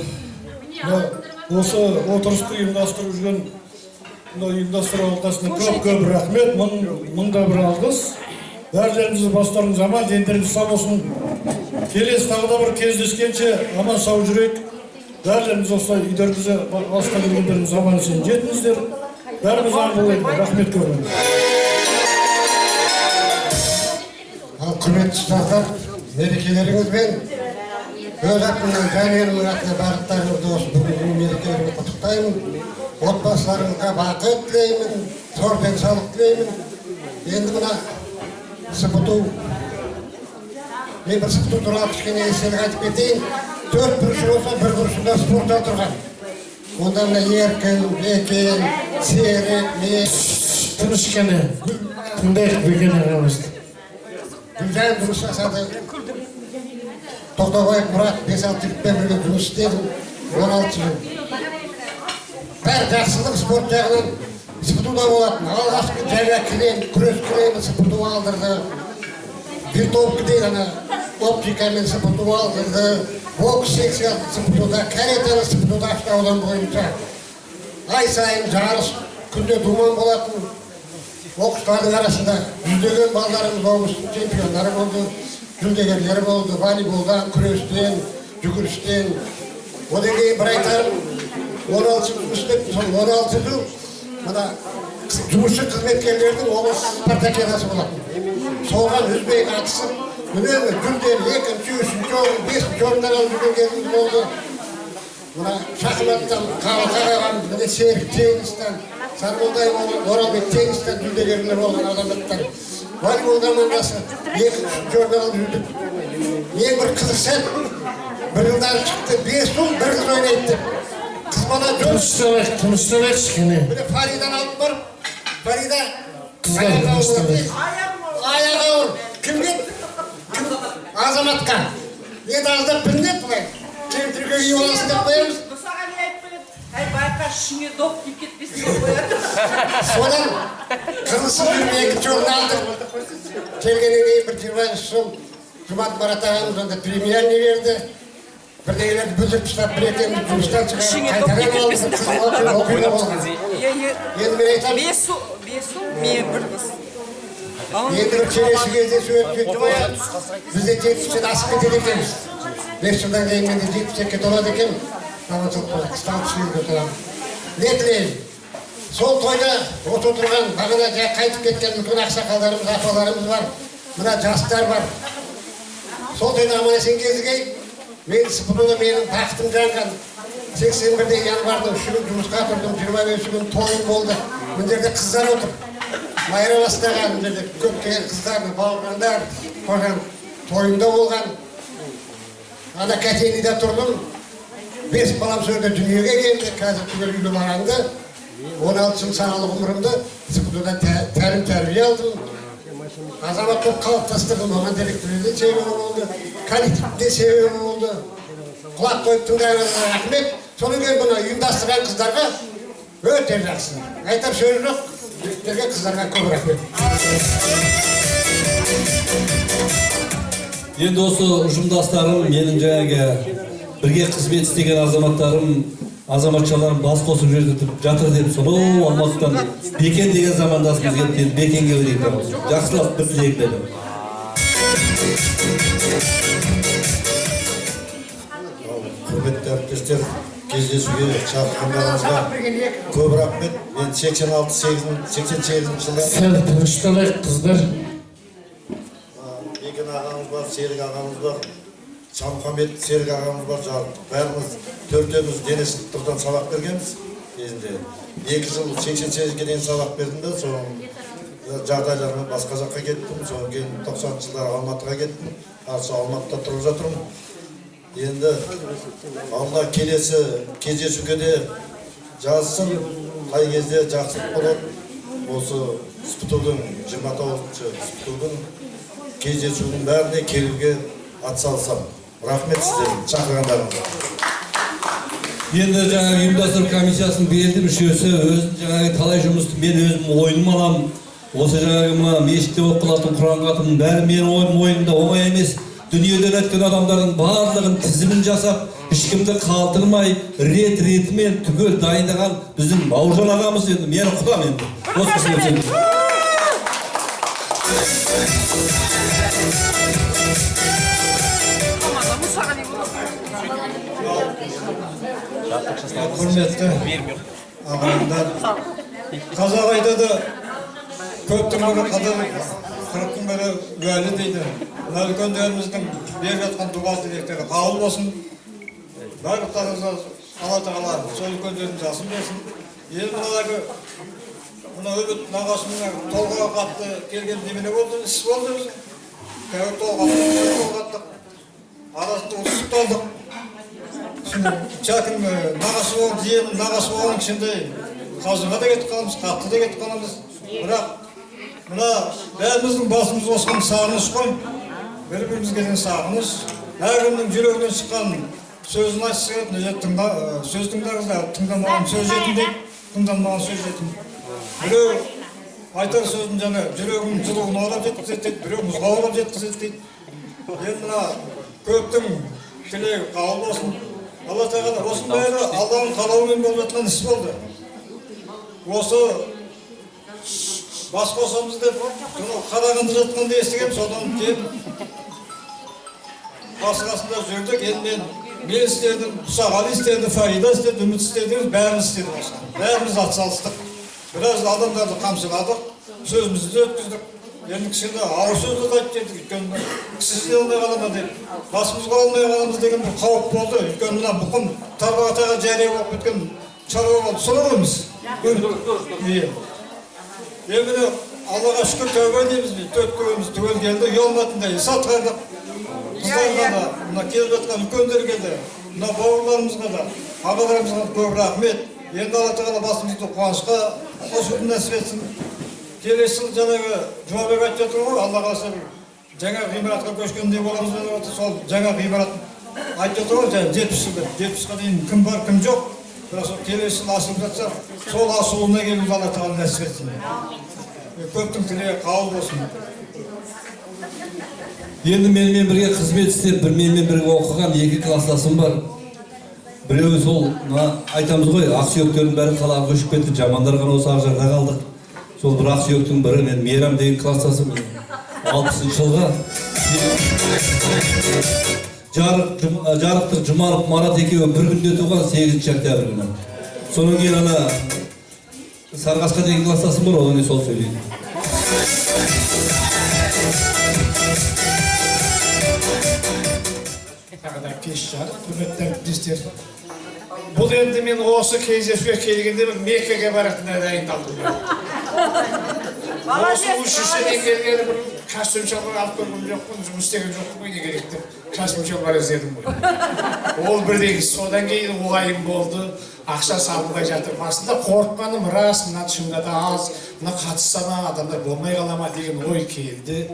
осы отырысты ұйымдастырып жүрген мына ұйымдастыру алқасына көп-көп рахмет, мың мыңда бір алғыс. Бәрілеріңіздің бастарыңыз аман, дендеріңіз сау болсын. Келесі тағы да бір кездескенше аман сау жүрейік. Бәрілеріңіз осылай үйлеріңізге, алысқа келгендеріңіз аман есен жетіңіздер. Бәріміз аман болайық. Рахмет көп. Ал құрметті ұстаздар, мерекелеріңізбен өз атымнан, жанұямның атынан барлықтарыңызды осы бүгінгі мерекелеріңізбен құттықтаймын. Отбасыларыңызға бақыт тілеймін, зор денсаулық тілеймін. Енді мына СПТУ, мен бір СПТУ туралы кішкене естелік айтып кетейін. Төрт бұрышы болса, бір бұрышында спорт зал тұрған. Онда мына Еркін, Бекен, Серік, мен. Тыныш кәне, тыңдайық Бекен ағамызды. Гүлжан жұмыс жасады. Тоқтабаев Мұрат, 5-6 жігітпен бірге жұмыс істедім, 16 жыл. Бәрі жақсылық спорт жағынан СПТУ-да болатын. Алғашқы жаңа кілем, күрес кілемі СПТУ алдырды. Винтовка дейді, ана оптикамен СПТУ алдырды. Бокс секциясы СПТУ-да, каратэні СПТУ-да ашты аудан бойынша. Ай сайын жарыс, күнде думан болатын. Оқушылардың арасында жүздеген балаларымыз облыстың чемпиондары болды, жүлдегерлері болды, волейболдан, күрестен, жүгірістен. Одан кейін бір айтарым, 16 жыл жұмыс істеп, сол 16 жыл мына жұмысшы қызметкерлердің облыс спартакиадасы болатын. Соған үзбей қатысып, үнемі жүлделі екінші, үшінші орын, бесінші орындар алып жүрген кезіміз болды. Мына шахматтан Қалқа ағамыз, міне Серік теннистен, Сармолдаев Оралбек теннистен жүлдегерлер болған азаматтар. Волейбол командасы екінші, үшінші орын алып жүрдік. Ең бір қызық сәт, бір жылдары шықты, 5 ұл, бір қыз ойнайды деп. Қыз бала жоқ. Тынышталайық, тынышталайық кішкене. Міне Фариданы алып барып, Фарида Қыздар тынышталайық. Аяғы ауыр. Кімге? Кім? Азаматқа. Енді аздап білінеді былай. Кемтірге үй аласың деп қоямыз. Мұсаға не айтып қояды? Әй, байқа, ішіңе доп тиіп кетпесін деп қояды. Содан қызылсыз жүріп екінші орын алдық. Келгеннен кейін бір 20 сом Жұмат Марат ағамыз онда премиальный берді. Бірдеңелерді бүлдіріп тастап, бір екеуміз жұмыстан шығарып, қайтадан алдық. Қызыл оқиға болған. Енді мен айтамын. Бес ұл, мен бір қыз. Енді бір келесі кездесу өтіп қояды. Біз де 70-тен асып кетеді екенбіз. 5 жылдан кейін мен де 72-ге толады екенмін. Аманшылық болса, қыста 68-ге толамын. Не тілеймін? Сол тойда осы отырған, бағана жаңа қайтып кеткен үлкен ақсақалдарымыз, апаларымыз бар, мына жастар бар. Сол тойда аман есен кезігейік. Мен СПТУ-да менің бақытым жанған. 81-де январьдың 3 күн жұмысқа тұрдым, 25 күн тойым болды. Мына жерде қыздар отыр. Майра бастаған, мына жерде көптеген қыздар, бауырмандар, қожан тойымда болған. Ана Кәтенийде тұрдым. 5 балам сол жерде дүниеге келді. Қазір түгел үйлі баранды. 16 жыл саналы ғұмырымды СПТУ-да тәлім тәрбие алдым. Азамат болып қалыптастырдым. Оған директордың себебі болды, коллективтің себебі болды. Құлақ қойып тыңдағаныңызға рахмет. Содан кейін бұны ұйымдастырған қыздарға өте жақсы. Айтар сөз жоқ. Жігіттерге, қыздарға көп рахмет. Енді осы ұжымдастарым, менің жаңағы бірге қызмет істеген азаматтарым, азаматшаларым бас қосып жатыр деп сонау Алматыдан Бекен деген замандасымыз келді. Енді Бекенге берейік дауыс. Жақсылап бір тілек тіледім. Құрметті әріптестер, Кездесуге шақырғандарыңызға көп рахмет. Мен 86-88 жылдары Сәл тынышталайық, қыздар. Бекен ағамыз бар, Серік ағамыз бар, Шамұхамед Серік ағамыз бар, жарықтық. Бәріміз төртеуміз дене шынықтырудан сабақ бергенбіз кезінде. 2 жыл 88-ге дейін сабақ бердім де, соның жағдайлармен басқа жаққа кеттім. Содан кейін 90 жылдары Алматыға кеттім. Қазір Алматыда тұрып жатырмын. Енді Алла келесі кездесуге де жазсын, қай кезде жақсылық болады. Осы СПТУ-дың 29-шы СПТУ-дың кездесуінің бәріне келуге атсалысамын. Рахмет сіздерге шақырғандарыңызға. Енді жаңағы ұйымдастыру комиссиясының белді мүшесі, өзім жаңағы талай жұмысты мен өзім мойныма аламын. Осы жаңағы мына мешітте оқылатын Құран қатымның бәрі менің мойнымда, оңай емес. Дүниеден өткен адамдардың барлығын тізімін жасап, ешкімді қалдырмай, рет-ретімен түгел дайындаған біздің Бауыржан ағамыз, енді мені құдам енді. Осы кісіге. Құрметті ағайындар, қазақ айтады, көптің бірі қадыр, қырықтың бірі уәлі дейді. Мына үлкендеріміздің беріп жатқан дұға тілектері қабыл болсын. Барлықтарыңызға Алла Тағала сол үлкендердің жасын берсін. Енді мыналарды, мына Үміт нағашымның толғағы қатты келген немене болды, іс болды өзі. Тәуір толғаттық, толғаттық. Арасында ұрысып та алдық. Шәкім нағашы болған, жиенім нағашы болған кішкентай қалжыңға да кетіп қаламыз, қатты да кетіп қаламыз. Бірақ мына бәріміздің басымыз қосқан сағыныш қой. Бір-бірімізге деген сағыныш. Әркімнің жүрегінен шыққан сөзін айтқысы келеді. Мына жерде сөз тыңдаңыздар, тыңдамаған сөз жетім дейді, тыңдамаған сөз жетім. Біреу айтар сөзін жаңа жүрегінің жылуын орап жеткізеді дейді, біреу мұзға орап жеткізеді дейді. Енді мына көптің тілегі қабыл болсын. Алла Тағала осының бәрі Алланың қалауымен болып жатқан іс болды. Осы бас қосамыз деп сонау Қарағанды жатқанды естігем, содан келіп басы қасында жүрдік. Енді мен істедім, Мұсағали істеді, Фарида істеді, Үміт істеді, бәріміз істедік осы. Бәріміз атсалыстық. Біраз адамдарды қамшыладық, сөзімізді де өткіздік. Енді кішкене ауыр сөзді де айтып келдік, өйткені кісі алмай қалама деп, басымызға алмай қаламыз деген бір қауіп болды. Өйткені мына бұқым Тарбағатайға жария болып кеткен шаруа болды. Солай ғой емес? Енді міне Аллаға шүкір, тәуба дейміз, төрт көзіміз түгел келді, ұялмайтындай іс атқардық. Қыздарға да, мына келіп жатқан үлкендерге де, мына бауырларымызға да, ағаларымызға көп рахмет. Енді Алла Тағала басымызды қуанышқа қосуды нәсіп етсін. Келесі жыл жаңағы Жұмабек айтып жатыр ғой, Алла қаласа бір жаңа ғимаратқа көшкендей боламыз деп жатыр. Сол жаңа ғимарат айтып жатыр ғой, жаңа 70 жыл деп. 70-қа дейін кім бар, кім жоқ. Бірақ сол келесі жыл ашылып жатса, сол ашылуына келуді Алла Тағала нәсіп етсін. Көптің тілегі қабыл болсын. Енді менімен бірге қызмет істеп, бір менімен бірге оқыған екі кластасым бар. Біреуі сол, мына айтамыз ғой, ақсүйектердің бәрі қалаға көшіп кетті, жамандар ғана осы Ақжарда қалдық. Сол бір ақсүйектің бірі, мен Мейрам деген кластасым, 60 жылғы. Жарықтық Жұманов Марат екеуі бір күнде туған, 8 октябрь күні. Содан кейін ана Сарықасқа деген кластасым бар, одан кейін сол сөйлейді. Тағы да кеш жарық, құрметті әріптестер. Бұл енді мен осы кездесуге келгенде бір Меккеге баратындай дайындалдым. Осы училищеден келгені бір костюм шалбар алып көрген жоқпын, жұмыс істеген жоқпын ғой, не керек деп костюм шалбар іздедім ғой. Ол бірдеңе, содан кейін уайым болды, ақша салынбай жатыр. Басында қорыққаным рас, мына шынында да аз, мына қатысса ма, адамдар болмай қала ма деген ой келді.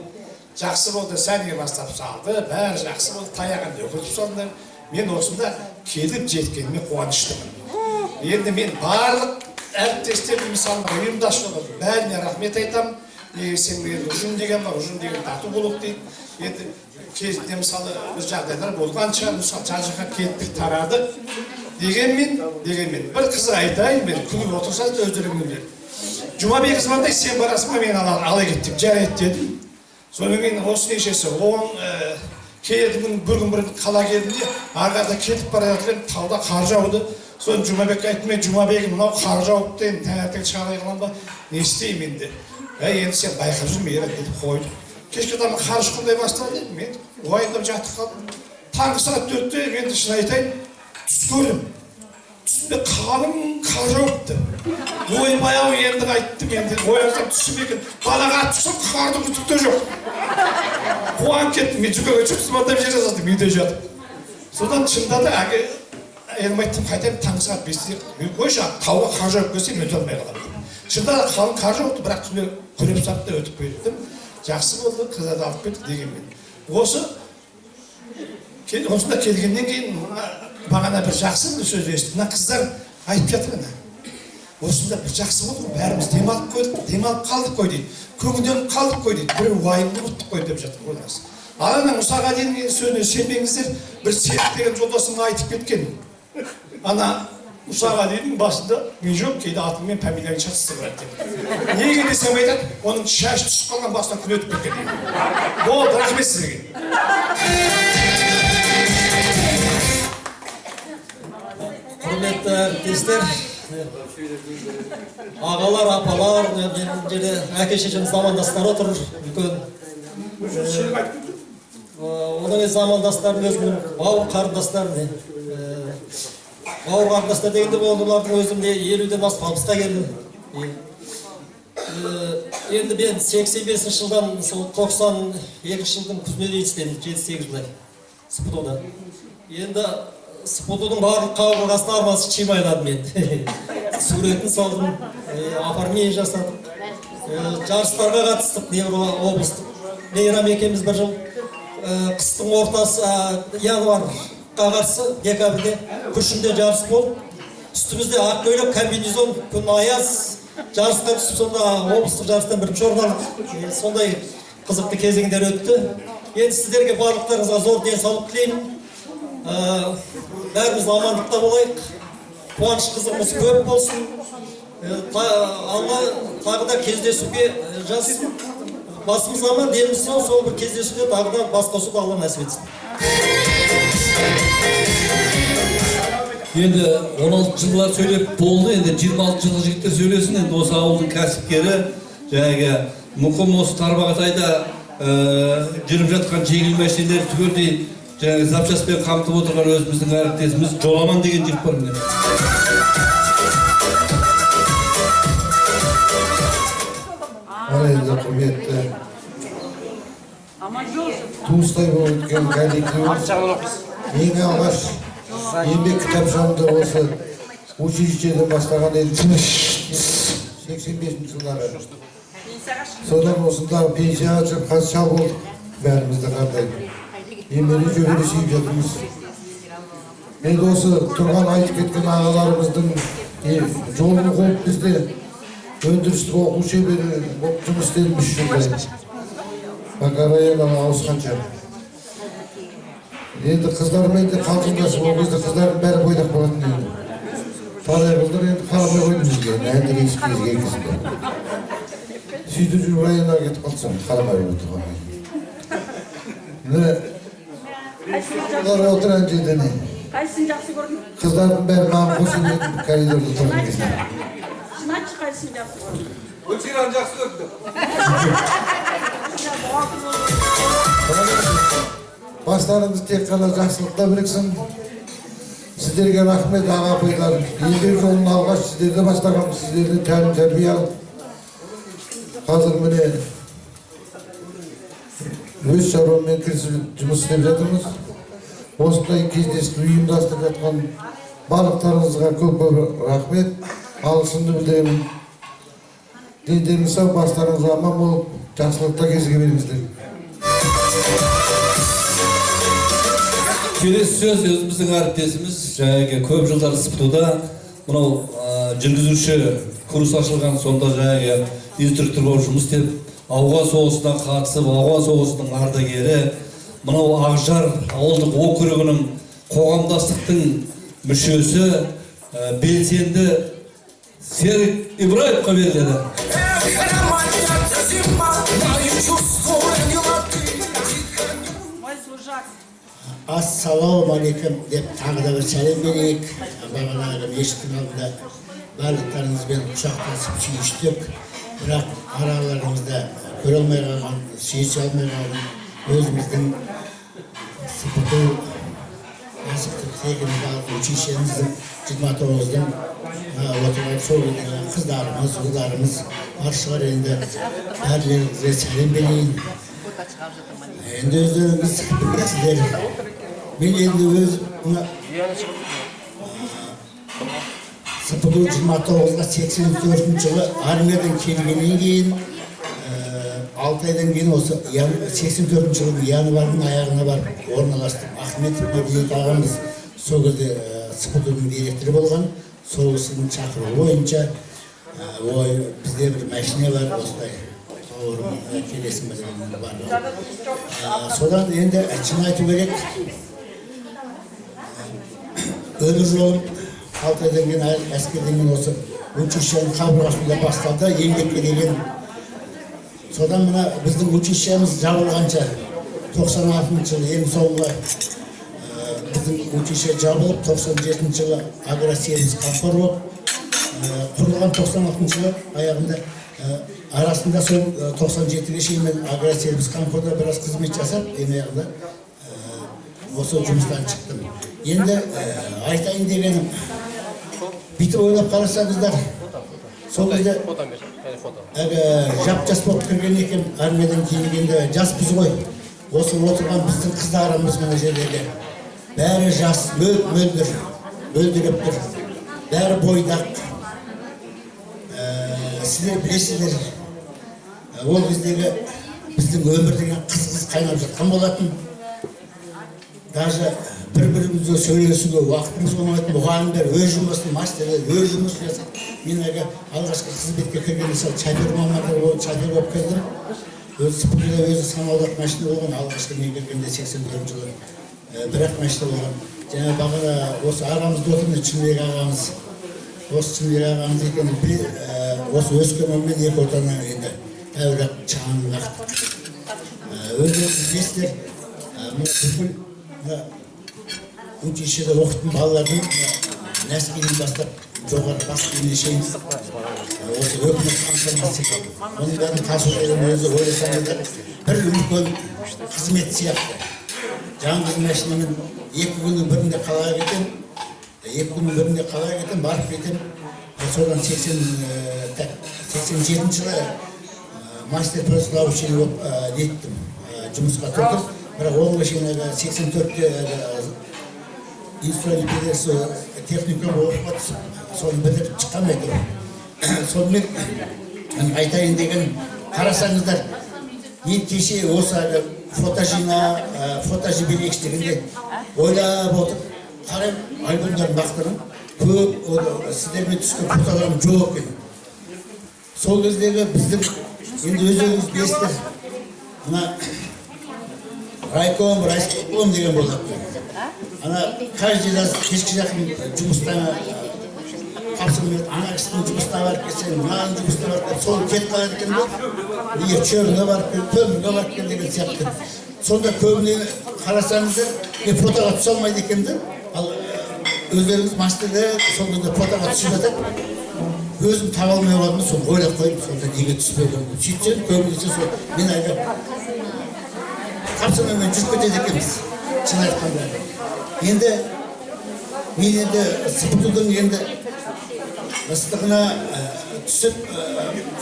Жақсы болды, сәнге бастап салды, бәрі жақсы болды, таяғын өкіртіп салды. Мен осында келіп жеткеніме қуаныштымын. Енді мен барлық әріптестерім, мысалы, ұйымдастырушыларға бәріне рахмет айтамын. Неге десең, енді ұжым деген бар, ұжым деген тату болу дейді. Енді кезінде, мысалы, бір жағдайлар болған шығар, мысалы, жан жаққа кеттік, тарадық. Дегенмен, бір қызық айтайын, мен күліп отырсаңыз өздерің біледі. Жұмабек звондайды, сен барасың ба, мен ала кет деп, жарайды дедім. Содан кейін осы нешесі, келетін күн бір күн бұрын қала келдім де, ары қарата кетіп бара жатыр едім, тауда қар жауды. Соны Жұмабекке айттым: мен, Жұмабек, мынау қар жауыпты, енді таңертең шыға қалам ба, не істеймін енді? Әй, енді сен байқап жүрме, деп қойдық. Кешке таман қар ұшқындай бастады, мен уайымдап жатып қалдым. Таңғы сағат 4-те, мен шын айтайын, түс көрдім. Түсімде қалың қар жауыпты. Ойбай ау, енді қайттым, енді оянсам түсім екен. Далаға атып шықсам, қардың түк те жоқ. Қуанып кеттім. Мен дүкенге шығып звондап жібере жаздым үйде жатып. Содан шынында да әке, әйеліме айттым: қайтайын, таңғы сағат 5-те, мен қойшы, тауға қар жауып келсе, мен өте алмай қаламын. Шынында да қалың қар жауыпты, бірақ түнде күреп салып та өтіп кеттім. Жақсы болды, қыздарды алып кеттік дегенмен. Осы осында келгеннен кейін бағана бір жақсы бір сөз естідім. Мына қыздар айтып жатыр ана. Осында бір жақсы болды ғой, бәріміз демалып қойдық, демалып қалдық қой дейді. Көңілденіп қалдық қой дейді. Бір уайымды ұмыттық қой деп жатыр ойлаңыз. Ал ана Мұсағалиннің сөзіне сенбеңіздер, бір Серік деген жолдасым айтып кеткен. Ана Мұсағалиннің басында ми жоқ, кейде атыңмен фамилияңды шатыстырып деп. Неге десем айтады, оның шашы түсіп қалған, басынан күн өтіп кеткен дейді. Болды, рахмет сізге. Құрметті әріптестер, ағалар, апалар, мына жерде әке шешеміз, замандастар отыр, үлкен. Одан кейін замандастарым, өзімнің бауыр қарындастарым. Бауыр қарындастар дегенде олардың өзім де 50-ден асып 60-қа келдім. Енді мен 85 жылдан сол 92 жылдың күзіне дейін істедім, 7-8 жылдай СПТУ-да. Енді СПТУ-дың барлық қабырғасына армасы чимайладым енді. Суретін салдым, оформление жасадық. Жарыстарға қатыстық, небір облыстық. Мейрам екеуміз бір жыл қыстың ортасы, январьға қарсы, декабрьде Күршімде жарыс болып, үстімізде ақ көйлек, комбинезон, күн аяз, жарысқа түсіп, сонда облыстық жарыстан бірінші орын алдық. Сондай қызықты кезеңдер өтті. Енді сіздерге барлықтарыңызға зор денсаулық тілеймін. Бәріміз амандықта болайық, қуаныш қызығымыз көп болсын. Алла тағы да кездесуге жазсын. Басымыз аман, деніміз сау, сол бір кездесуде тағы да бас қосуды Алла нәсіп етсін. Енді 16 жылдар сөйлеп болды, енді 26 жылғы жігіттер сөйлесін. Енді осы ауылдың кәсіпкері, жаңағы мұқым осы Тарбағатайда жүріп жатқан жеңіл машиналар түгелдей жаңағы запчаспен қамтып отырған өзіміздің әріптесіміз Жоламан деген жігіт бар міне. Ал енді құрметті туыстай болып өткен коллектив, ең алғаш еңбек кітапшамды осы училищеден бастаған едім 85 жылдары. Содан осында пенсияға шығып қазір шал болдық, бәріміз де қартайдық. Немере шөбере сүйіп жатырмыз. Енді осы тұрған айтып кеткен ағаларымыздың жолын қуып біз де өндірістік оқу шебері болып жұмыс істедім 3 жылдай. Пока районға ауысқанша. Енді қыздармен де қалжыңдасып, ол кезде қыздардың бәрі бойдақ болатын енді. Талай қыздар енді қарамай қойды бізге, әндіресіп кезге кезінде. Сөйтіп жүріп районға кетіп қалсам, қарамай отырған. Міне, олар отыр ана жерде не. Қайсысын жақсы көрдің? Қыздардың бәрі маған қосылып еді коридорда тұрған кезде. Шын айтшы, қайсысын жақсы көрдің? Гүлшираны жақсы көрдім. Бастарыңыз тек қана жақсылықта біріксін. Сіздерге рахмет, аға апайлар. Еңбек жолын алғаш сіздерді бастағанбыз, сіздерден тәлім тәрбие алып. Қазір міне өз шаруаммен кірісіп жұмыс істеп жатырмыз. Осындай кездесу ұйымдастырып жатқан барлықтарыңызға көп-көп рахмет, алғысымды білдіремін. Дендеріңіз сау, бастарыңыз аман болып, жақсылықта кезіге беріңіздер. Келесі сөз өзіміздің әріптесіміз, жаңағы көп жылдар СПТУ-да мынау жүргізуші курс ашылған, сонда жаңағы инструктор болып жұмыс істеп, Ауған соғысына қатысып, Ауған соғысының ардагері, мынау Ақжар ауылдық округінің қоғамдастықтың мүшесі, белсенді Серік Ибраевқа беріледі. Ассалаумағалейкум деп тағы да бір сәлем берейік. Бағанағы мешіттің алдында барлықтарыңызбен құшақтасып сүйістік. Бірақ араларыңызда көре алмай қалған, сүйісе алмай қалған өзіміздің СПТУ кәсіптік техникалық училищеміздің 29-дың отырған сол қыздарымыз, ұлдарымыз бар шығар енді. Бәрілеріңізге сәлем берейін. Енді өздеріңіз білесіздер. Мен енді өз мына СПТУ 29-ға 84 жылы армиядан келгеннен кейін 6 айдан кейін осы 84 жылдың январьдың аяғына барып орналастым. Ахметов Мәдениет ағамыз сол кезде СПТУ-ның директоры болған. Сол кісінің шақыруы бойынша ой, бізде бір машина бар осылай, бауырым, келесің бе деген барлығы. Содан енді шын айту керек, өмір жолым 6 айдан кейін әскерден кейін осы училищенің қабырғасында басталды еңбекке деген. Содан мына біздің училищеміз жабылғанша 96 жылы ең соңғы біздің училище жабылып, 97 жылы агросервис қамқор болып құрылған. 96 жылы аяғында арасында сол 97-ге шейін мен агросервис қамқорда біраз қызмет жасап, ең аяғында осы жұмыстан шықтым. Енді айтайын дегенім, бүйтіп ойлап қарасаңыздар, сол кезде әлгі жап-жас болып кірген екен, армиядан келгенде жаспыз ғой. Осы отырған біздің қыздарымыз мына жерлерде бәрі жас, мөлдір, мөлдіреп тұр, бәрі бойдақ. Сіздер білесіздер, ол кездегі біздің өмір деген қыз-қыз қайнап жатқан болатын. Даже бір-бірімізге сөйлесуге уақытымыз болмайтын. Мұғалімдер өз жұмысын, мастерлер өз жұмысын жасап. Мен әлгі алғашқы қызметке кіргенде сол шофер мамандығы болып, шофер болып кірдім. Өзі СПТУ-да өзі санаулы машина болған. Алғашқы мен кіргенде 84 жылы бір-ақ машина болған. Жаңа бағана осы арамызда отырмыз, Шынбек ағамыз. Осы Шынбек ағамыз екені осы Өскеменмен екі ортаны енді тәуірек шаңын қақтық. Өздеріңіз білесіздер, мына бүкіл мына училищеде оқитын балалардың нәскиден бастап жоғары бас киіміне шейін осы өкімет қамтамасыз етеді. Оның бәрін тасу деген өзі ойласаңыздар бір үлкен қызмет сияқты. Жаңғыз машинамен 2 күннің бірінде қалаға кетемін, 2 күннің бірінде қалаға кетемін, барып кетемін. Содан 87 жылы мастер прославщик болып неттім, жұмысқа тұрдым. Бірақ оңға шейін 84-те инструмент техникум оқуға түсіп, соны бітіріп шыққан әйтеуір. Сонымен айтайын деген, қарасаңыздар, мен кеше осы әлгі фото фото жіберейікші дегенде ойлап отырып қараймын, альбомдарын лақтырдым. Көп сіздермен түскен фотоларым жоқ екен. Сол кездегі біздің енді өздеріңіз білесіздер, мына райком, райисполком деген болады. Ана каждый раз кешкі жақын жұмыстан тапсырма береді, ана кісінің жұмысына барып келсең, мынаның жұмысына барып кел, сол кетіп қалады екен ғой. Неге черныға барып кел, көмірге барып кел деген сияқты. Сонда көбіне қарасаңыздар, мен фотоға түсе алмайды екенмін да. Ал өздеріңіз мастерлер сол кезде фотоға түсіп жатады. Өзім таба алмай қалдым, соны ойлап қойдым, сонда неге түспеген. Сөйтсем, көбінесе сол мен әлгі тапсырмамен жүріп кетеді екенбіз, шын айтқанда. Енді мен енді СПТУ-дың енді ыстығына түсіп,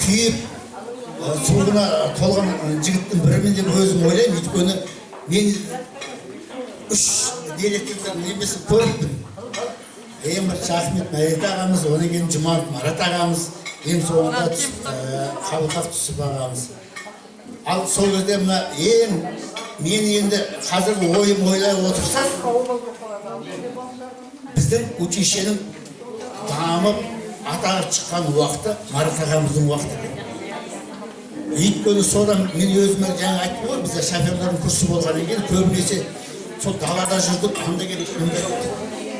күйіп, суығына толған жігіттің бірімін деп өзім ойлаймын. Өйткені мен 3 директордың немесін көріппін. Ең бірінші Ахмет Мәлік ағамыз, одан кейін Жұманов Марат ағамыз, ең соңында Қабылқақ Түсіп ағамыз. Ал сол кезде мына ең мен енді қазіргі ойым ойлай отырсам, біздің училищенің дамып атағы шыққан уақыты Марат ағамыздың уақыты екен. Өйткені содан мен өзіме жаңа айттым ғой, бізде шоферлардың курсы болғаннан кейін көбінесе сол далада жүрдік, анда кеттік, мында кеттік.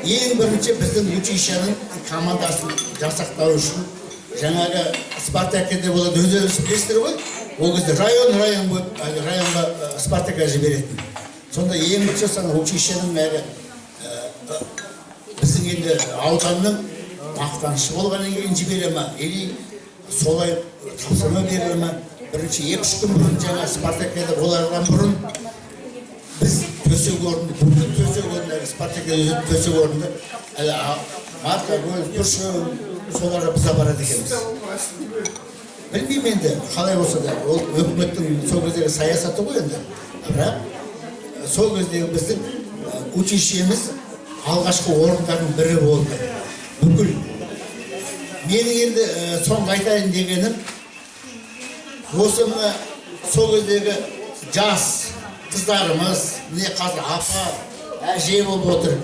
Ең бірінші біздің училищенің командасын жасақтау үшін жаңағы Спартакиада болады, өздеріңіз білесіздер ғой. Ол кезде район-район болып, әлгі районға Спартакиада жіберетін. Сонда ең бірінші ана училищенің әлі біздің енді ауданның мақтанышы болғаннан кейін жібере ма, или солай тапсырма беріле ма, бірінші 2-3 күн бұрын жаңа спартакиада болардан бұрын біз төсек орынды, бүкіл төсек орынды, спартакиада төсек орынды әлі маркагөз, күршім, соларға біз апарады екенбіз. Білмеймін енді қалай болса да, ол өкіметтің сол кездегі саясаты ғой енді. Бірақ сол кездегі біздің училищеміз алғашқы орындардың бірі болды. Бүкіл менің енді соңғы айтайын дегенім, осы мына сол кездегі жас қыздарымыз, міне қазір апа, әже болып отыр.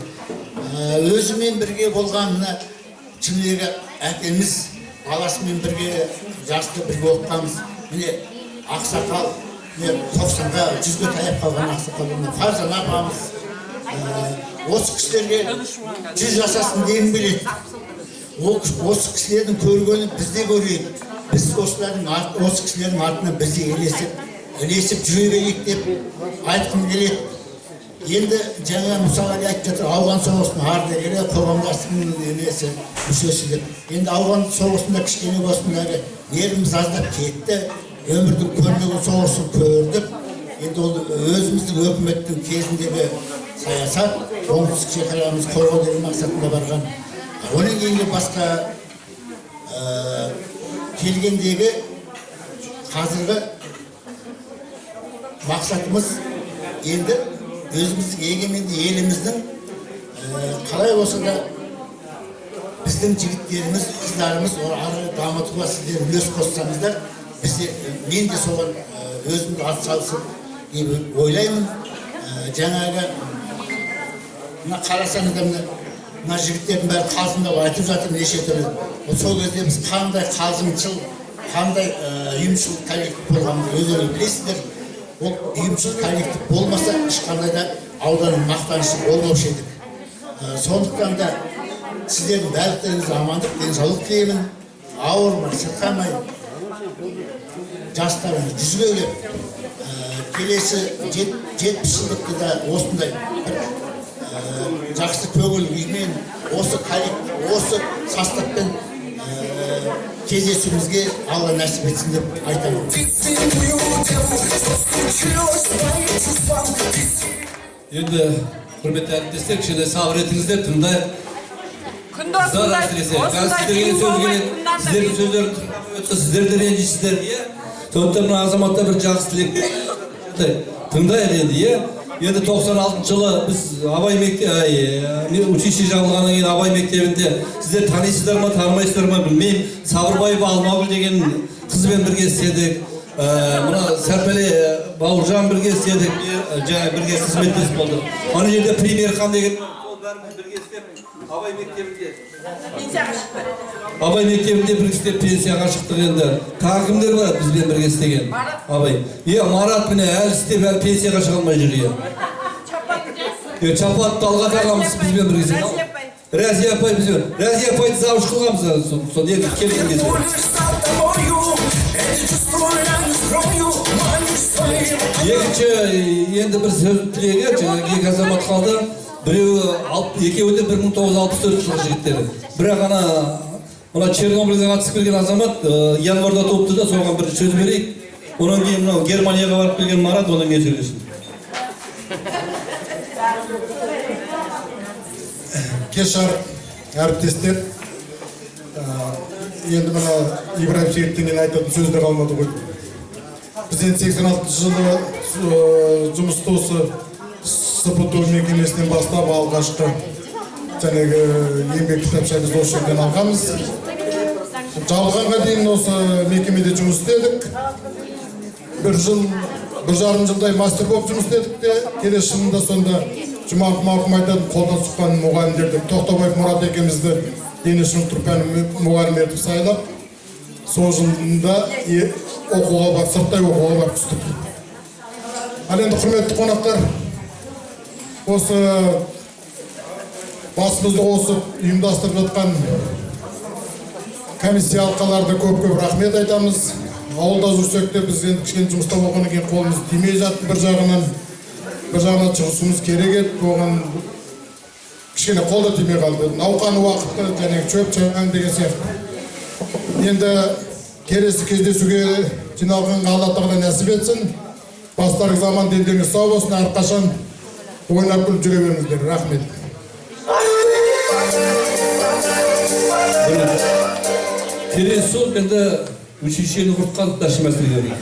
Өзімен бірге болған мына шынымен әкеміз, баласымен бірге жасты бірге оқығанбыз. Міне ақсақал, міне 90-ға, 100-ге таяп қалған ақсақал, міне Фарзана апамыз. Осы кісілерге 100 жасасын дегім келеді. Осы кісілердің көргенін біз де көрейік. Біз осы кісілердің артынан біз де ілесіп жүре берейік деп айтқым келеді. Енді жаңа Мұсағали айтып жатыр, ауған соғысының ардагері, қоғамдастықтың несі, мүшесі деп. Енді ауған соғысында кішкене болсын әлі нервіміз аздап кетті, өмірдің көрмеген соғысын көрдік. Енді ол өзіміздің өкіметтің кезіндегі саясат, оңтүстік шекарамыз қорғау деген мақсатында барған. Одан кейінгі басқа келгендегі қазіргі мақсатымыз енді өзіміздің егеменді еліміздің қалай болса да біздің жігіттеріміз, қыздарымыз ары дамытуға сіздер үлес қоссаңыздар, мен де соған өзімді атсалысып деп ойлаймын. Жаңағы мына қарасаңыздар, мына жігіттердің бәрі қалжыңдап айтып жатыр неше түрлі. Сол кезде біз қандай қалжыңшыл, қандай ұйымшыл коллектив болғанымызды өздеріңіз білесіздер. Ол ұйымшыл коллектив болмаса ешқандай да ауданның мақтанышы болмаушы едік. Сондықтан да сіздердің барлықтарыңызға амандық, денсаулық тілеймін. Ауырмай, сырқамай, жастарыңыз жүзге келіп, келесі 70 жылдықты да осындай бір жақсы көңіл күймен, осы коллектив, осы составпен кездесуімізге Алла нәсіп етсін деп айтамын. Енді құрметті әріптестер, кішкене сабыр етіңіздер, тыңдайық. Күнде осындай, осындай сіздерге сөз келеді, сіздердің сөздерін тыңдап өтсе, сіздер де ренжисіздер, иә? Сондықтан мына азаматта бір жақсы тілек тыңдайық енді, иә? Енді 96 жылы біз Абай мектебі, училище жабылғаннан кейін Абай мектебінде сіздер танисыздар ма, танымайсыздар ма білмеймін. Сабырбаева Алмагүл деген қызбен бірге істедік. Мына Сәрпәлі Бауыржан бірге істедік, жаңа бірге қызметтес болдық. Ана жерде Премьерхан деген сол бәріміз бірге істеп Абай мектебінде. Абай мектебінде бірге істеп пенсияға шықтық енді. Тағы кімдер бар бізбен бірге істеген? Абай. Е, Марат міне әлі істеп, әлі пенсияға шыға алмай жүр. Е, Чапат Талғат ағамыз бізбен бірге істеген. Рәзия апай бізбен. Рәзия апайды завуч қылғанбыз сол енді келген кезде. Екінші, енді бір сөз тілегі, жаңағы екі азамат қалды. Біреуі, екеуі де 1964 жылғы жігіттері. Бірақ ана мына Чернобыльге қатысып келген азамат январда туыпты да, соған бір сөз берейік. Одан кейін мынау Германияға барып келген Марат, одан кейін сөйлесін. Кеш жарық, әріптестер. Енді мына Ибраим Серіктен кейін айтатын сөз де қалмады ғой. Біз енді 86 жылы жұмысты осы СПТУ мекемесінен бастап алғашқы жаңағы еңбек кітапшамызды осы жерден алғанбыз. Жабылғанға дейін осы мекемеде жұмыс істедік. Бір жыл, 1,5 жылдай мастер болып жұмыс істедік те, келесі жылында сонда Жұманов марқұм айтатын қолдан сұққан мұғалімдер деп Тоқтабаев Мұрат екеумізді дене шынықтыру пәні мұғалімі етіп сайлап, сол жылында оқуға барып, сырттай оқуға барып түстік. Ал енді құрметті қонақтар, осы басымызды қосып ұйымдастырып жатқан комиссия алқаларына көп-көп рахмет айтамыз. Ауылда жүрсек те біз енді кішкене жұмыста болғаннан кейін қолымыз тимей жатты бір жағынан. Бір жағынан шығысуымыз керек еді, оған кішкене қол да тимей қалды. Науқан уақыты және шөп шаң деген сияқты. Енді келесі кездесуге жиналғанға Алла Тағала нәсіп етсін. Бастарыңыз аман, дендеріңіз сау болсын, әрқашан ойнап күліп жүре беріңіздер. Рахмет. Келесі сол енді училищені құртқан мәселе дейді.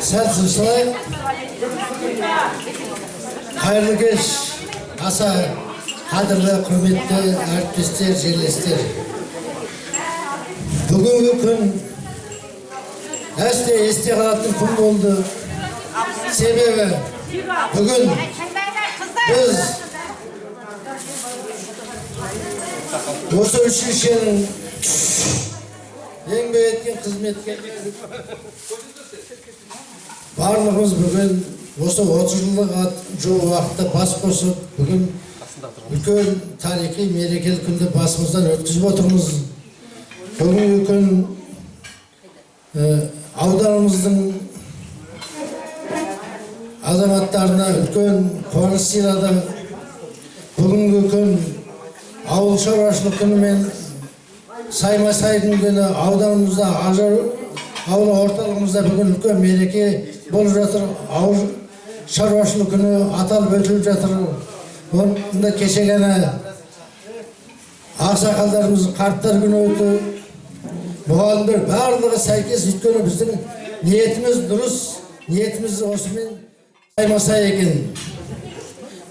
Сәл тынышталайық. Қайырлы кеш, аса қадірлі, құрметті әріптестер, жерлестер. Бүгінгі күн әсте есте қалатын күн болды. Себебі бүгін біз осы училищенің еңбек еткен қызметкерлері барлығымыз бүгін осы 30 жылдық жуық уақытта бас қосып, бүгін үлкен тарихи мерекелі күнді басымыздан өткізіп отырмыз. Бүгінгі күн ауданымыздың азаматтарына үлкен қуаныш сыйлады. Бүгінгі күн ауыл шаруашылық күнімен сайма-сай күні ауданымызда, Ажар ауыл орталығымызда бүгін үлкен мереке болып жатыр. Ауыл шаруашылық күні аталып өтіліп жатыр. Онда кеше ғана ақсақалдарымыз қарттар күні өтті. Мұғалімдер барлығы сәйкес, өйткені біздің ниетіміз дұрыс, ниетіміз осымен сайма-сай екен.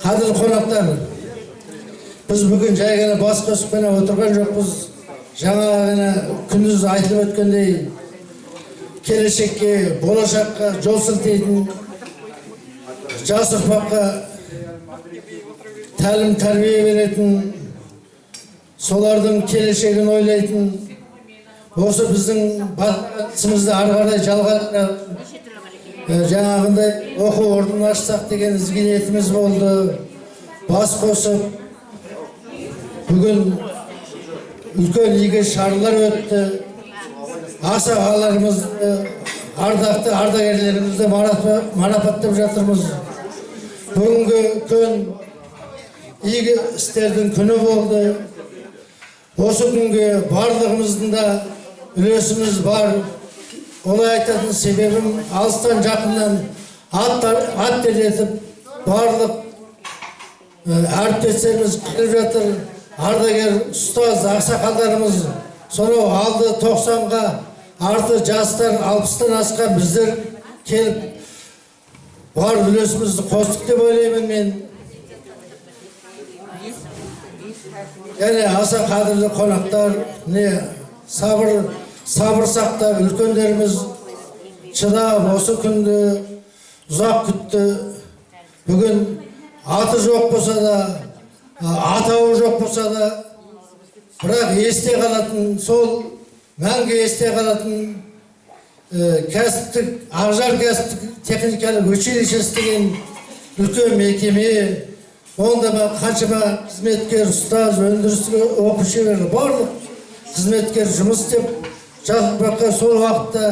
Қадірлі қонақтар, біз бүгін жай ғана бас қосып қана отырған жоқпыз. Жаңа ғана күндіз айтылып өткендей, келешекке, болашаққа жол сілтейтін жас ұрпаққа тәлім тәрбие беретін, солардың келешегін ойлайтын, осы біздің басымызды ары қарай жалғастырып, жаңағындай оқу орнын ашсақ деген ізгі ниетіміз болды. Бас қосып бүгін үлкен игі шаралар өтті. Ақсақалдарымызды, ардақты ардагерлерімізді марапаттап жатырмыз. Бүгінгі күн игі істердің күні болды. Осы күнге барлығымыздың да үлесіміз бар. Олай айтатын себебім, алыстан жақыннан ат терлетіп барлық әріптестеріміз келіп жатыр. Ардагер ұстаз ақсақалдарымыз сонау алды 90-ға, арты жастар 60-тан асқан біздер келіп бар үлесімізді қостық деп ойлаймын мен. Және аса қадірлі қонақтар, не сабыр сақтап, үлкендеріміз шыдап осы күнді ұзақ күтті. Бүгін аты жоқ болса да, атауы жоқ болса да, бірақ есте қалатын, сол мәңгі есте қалатын кәсіптік, Ақжар кәсіптік техникалық училищесі деген үлкен мекеме. Онда қаншама қызметкер, ұстаз, өндірістік оқушы, барлық қызметкер жұмыс істеп, жас ұрпаққа сол уақытта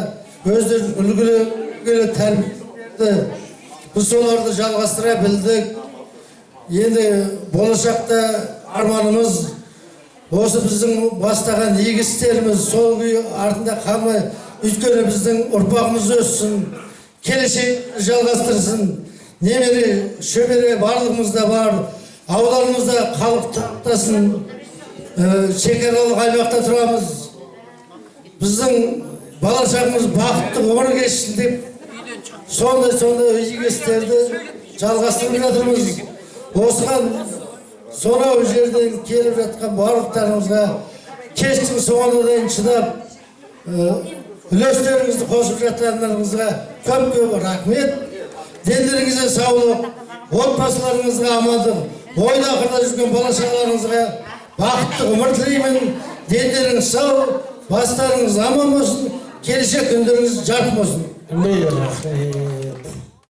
өздерінің үлгілі тәрбие, біз соларды жалғастыра білдік. Енді болашақта арманымыз осы біздің бастаған игі істеріміз сол күйі артында қалмай, өйткені біздің ұрпағымыз өссін, келешек жалғастырсын. Немере, шөбере барлығымызда бар, ауданымызда халық тұрақтасын, шекаралық аймақта тұрамыз. Біздің бала шағамыз бақытты ғұмыр кешсін деп сондай игі істерді жалғастырып жатырмыз. Осыған сонау жерден келіп жатқан барлықтарыңызға кештің соңына дейін шыдап, үлестеріңізді қосып жатқандарыңызға көп-көп рахмет. Дендеріңізге саулық, отбасыларыңызға амандық, ойда ақырда жүрген бала шағаларыңызға бақытты ғұмыр тілеймін. Дендеріңіз сау, бастарыңыз аман болсын, келешек күндеріңіз жарық болсын. Рахмет.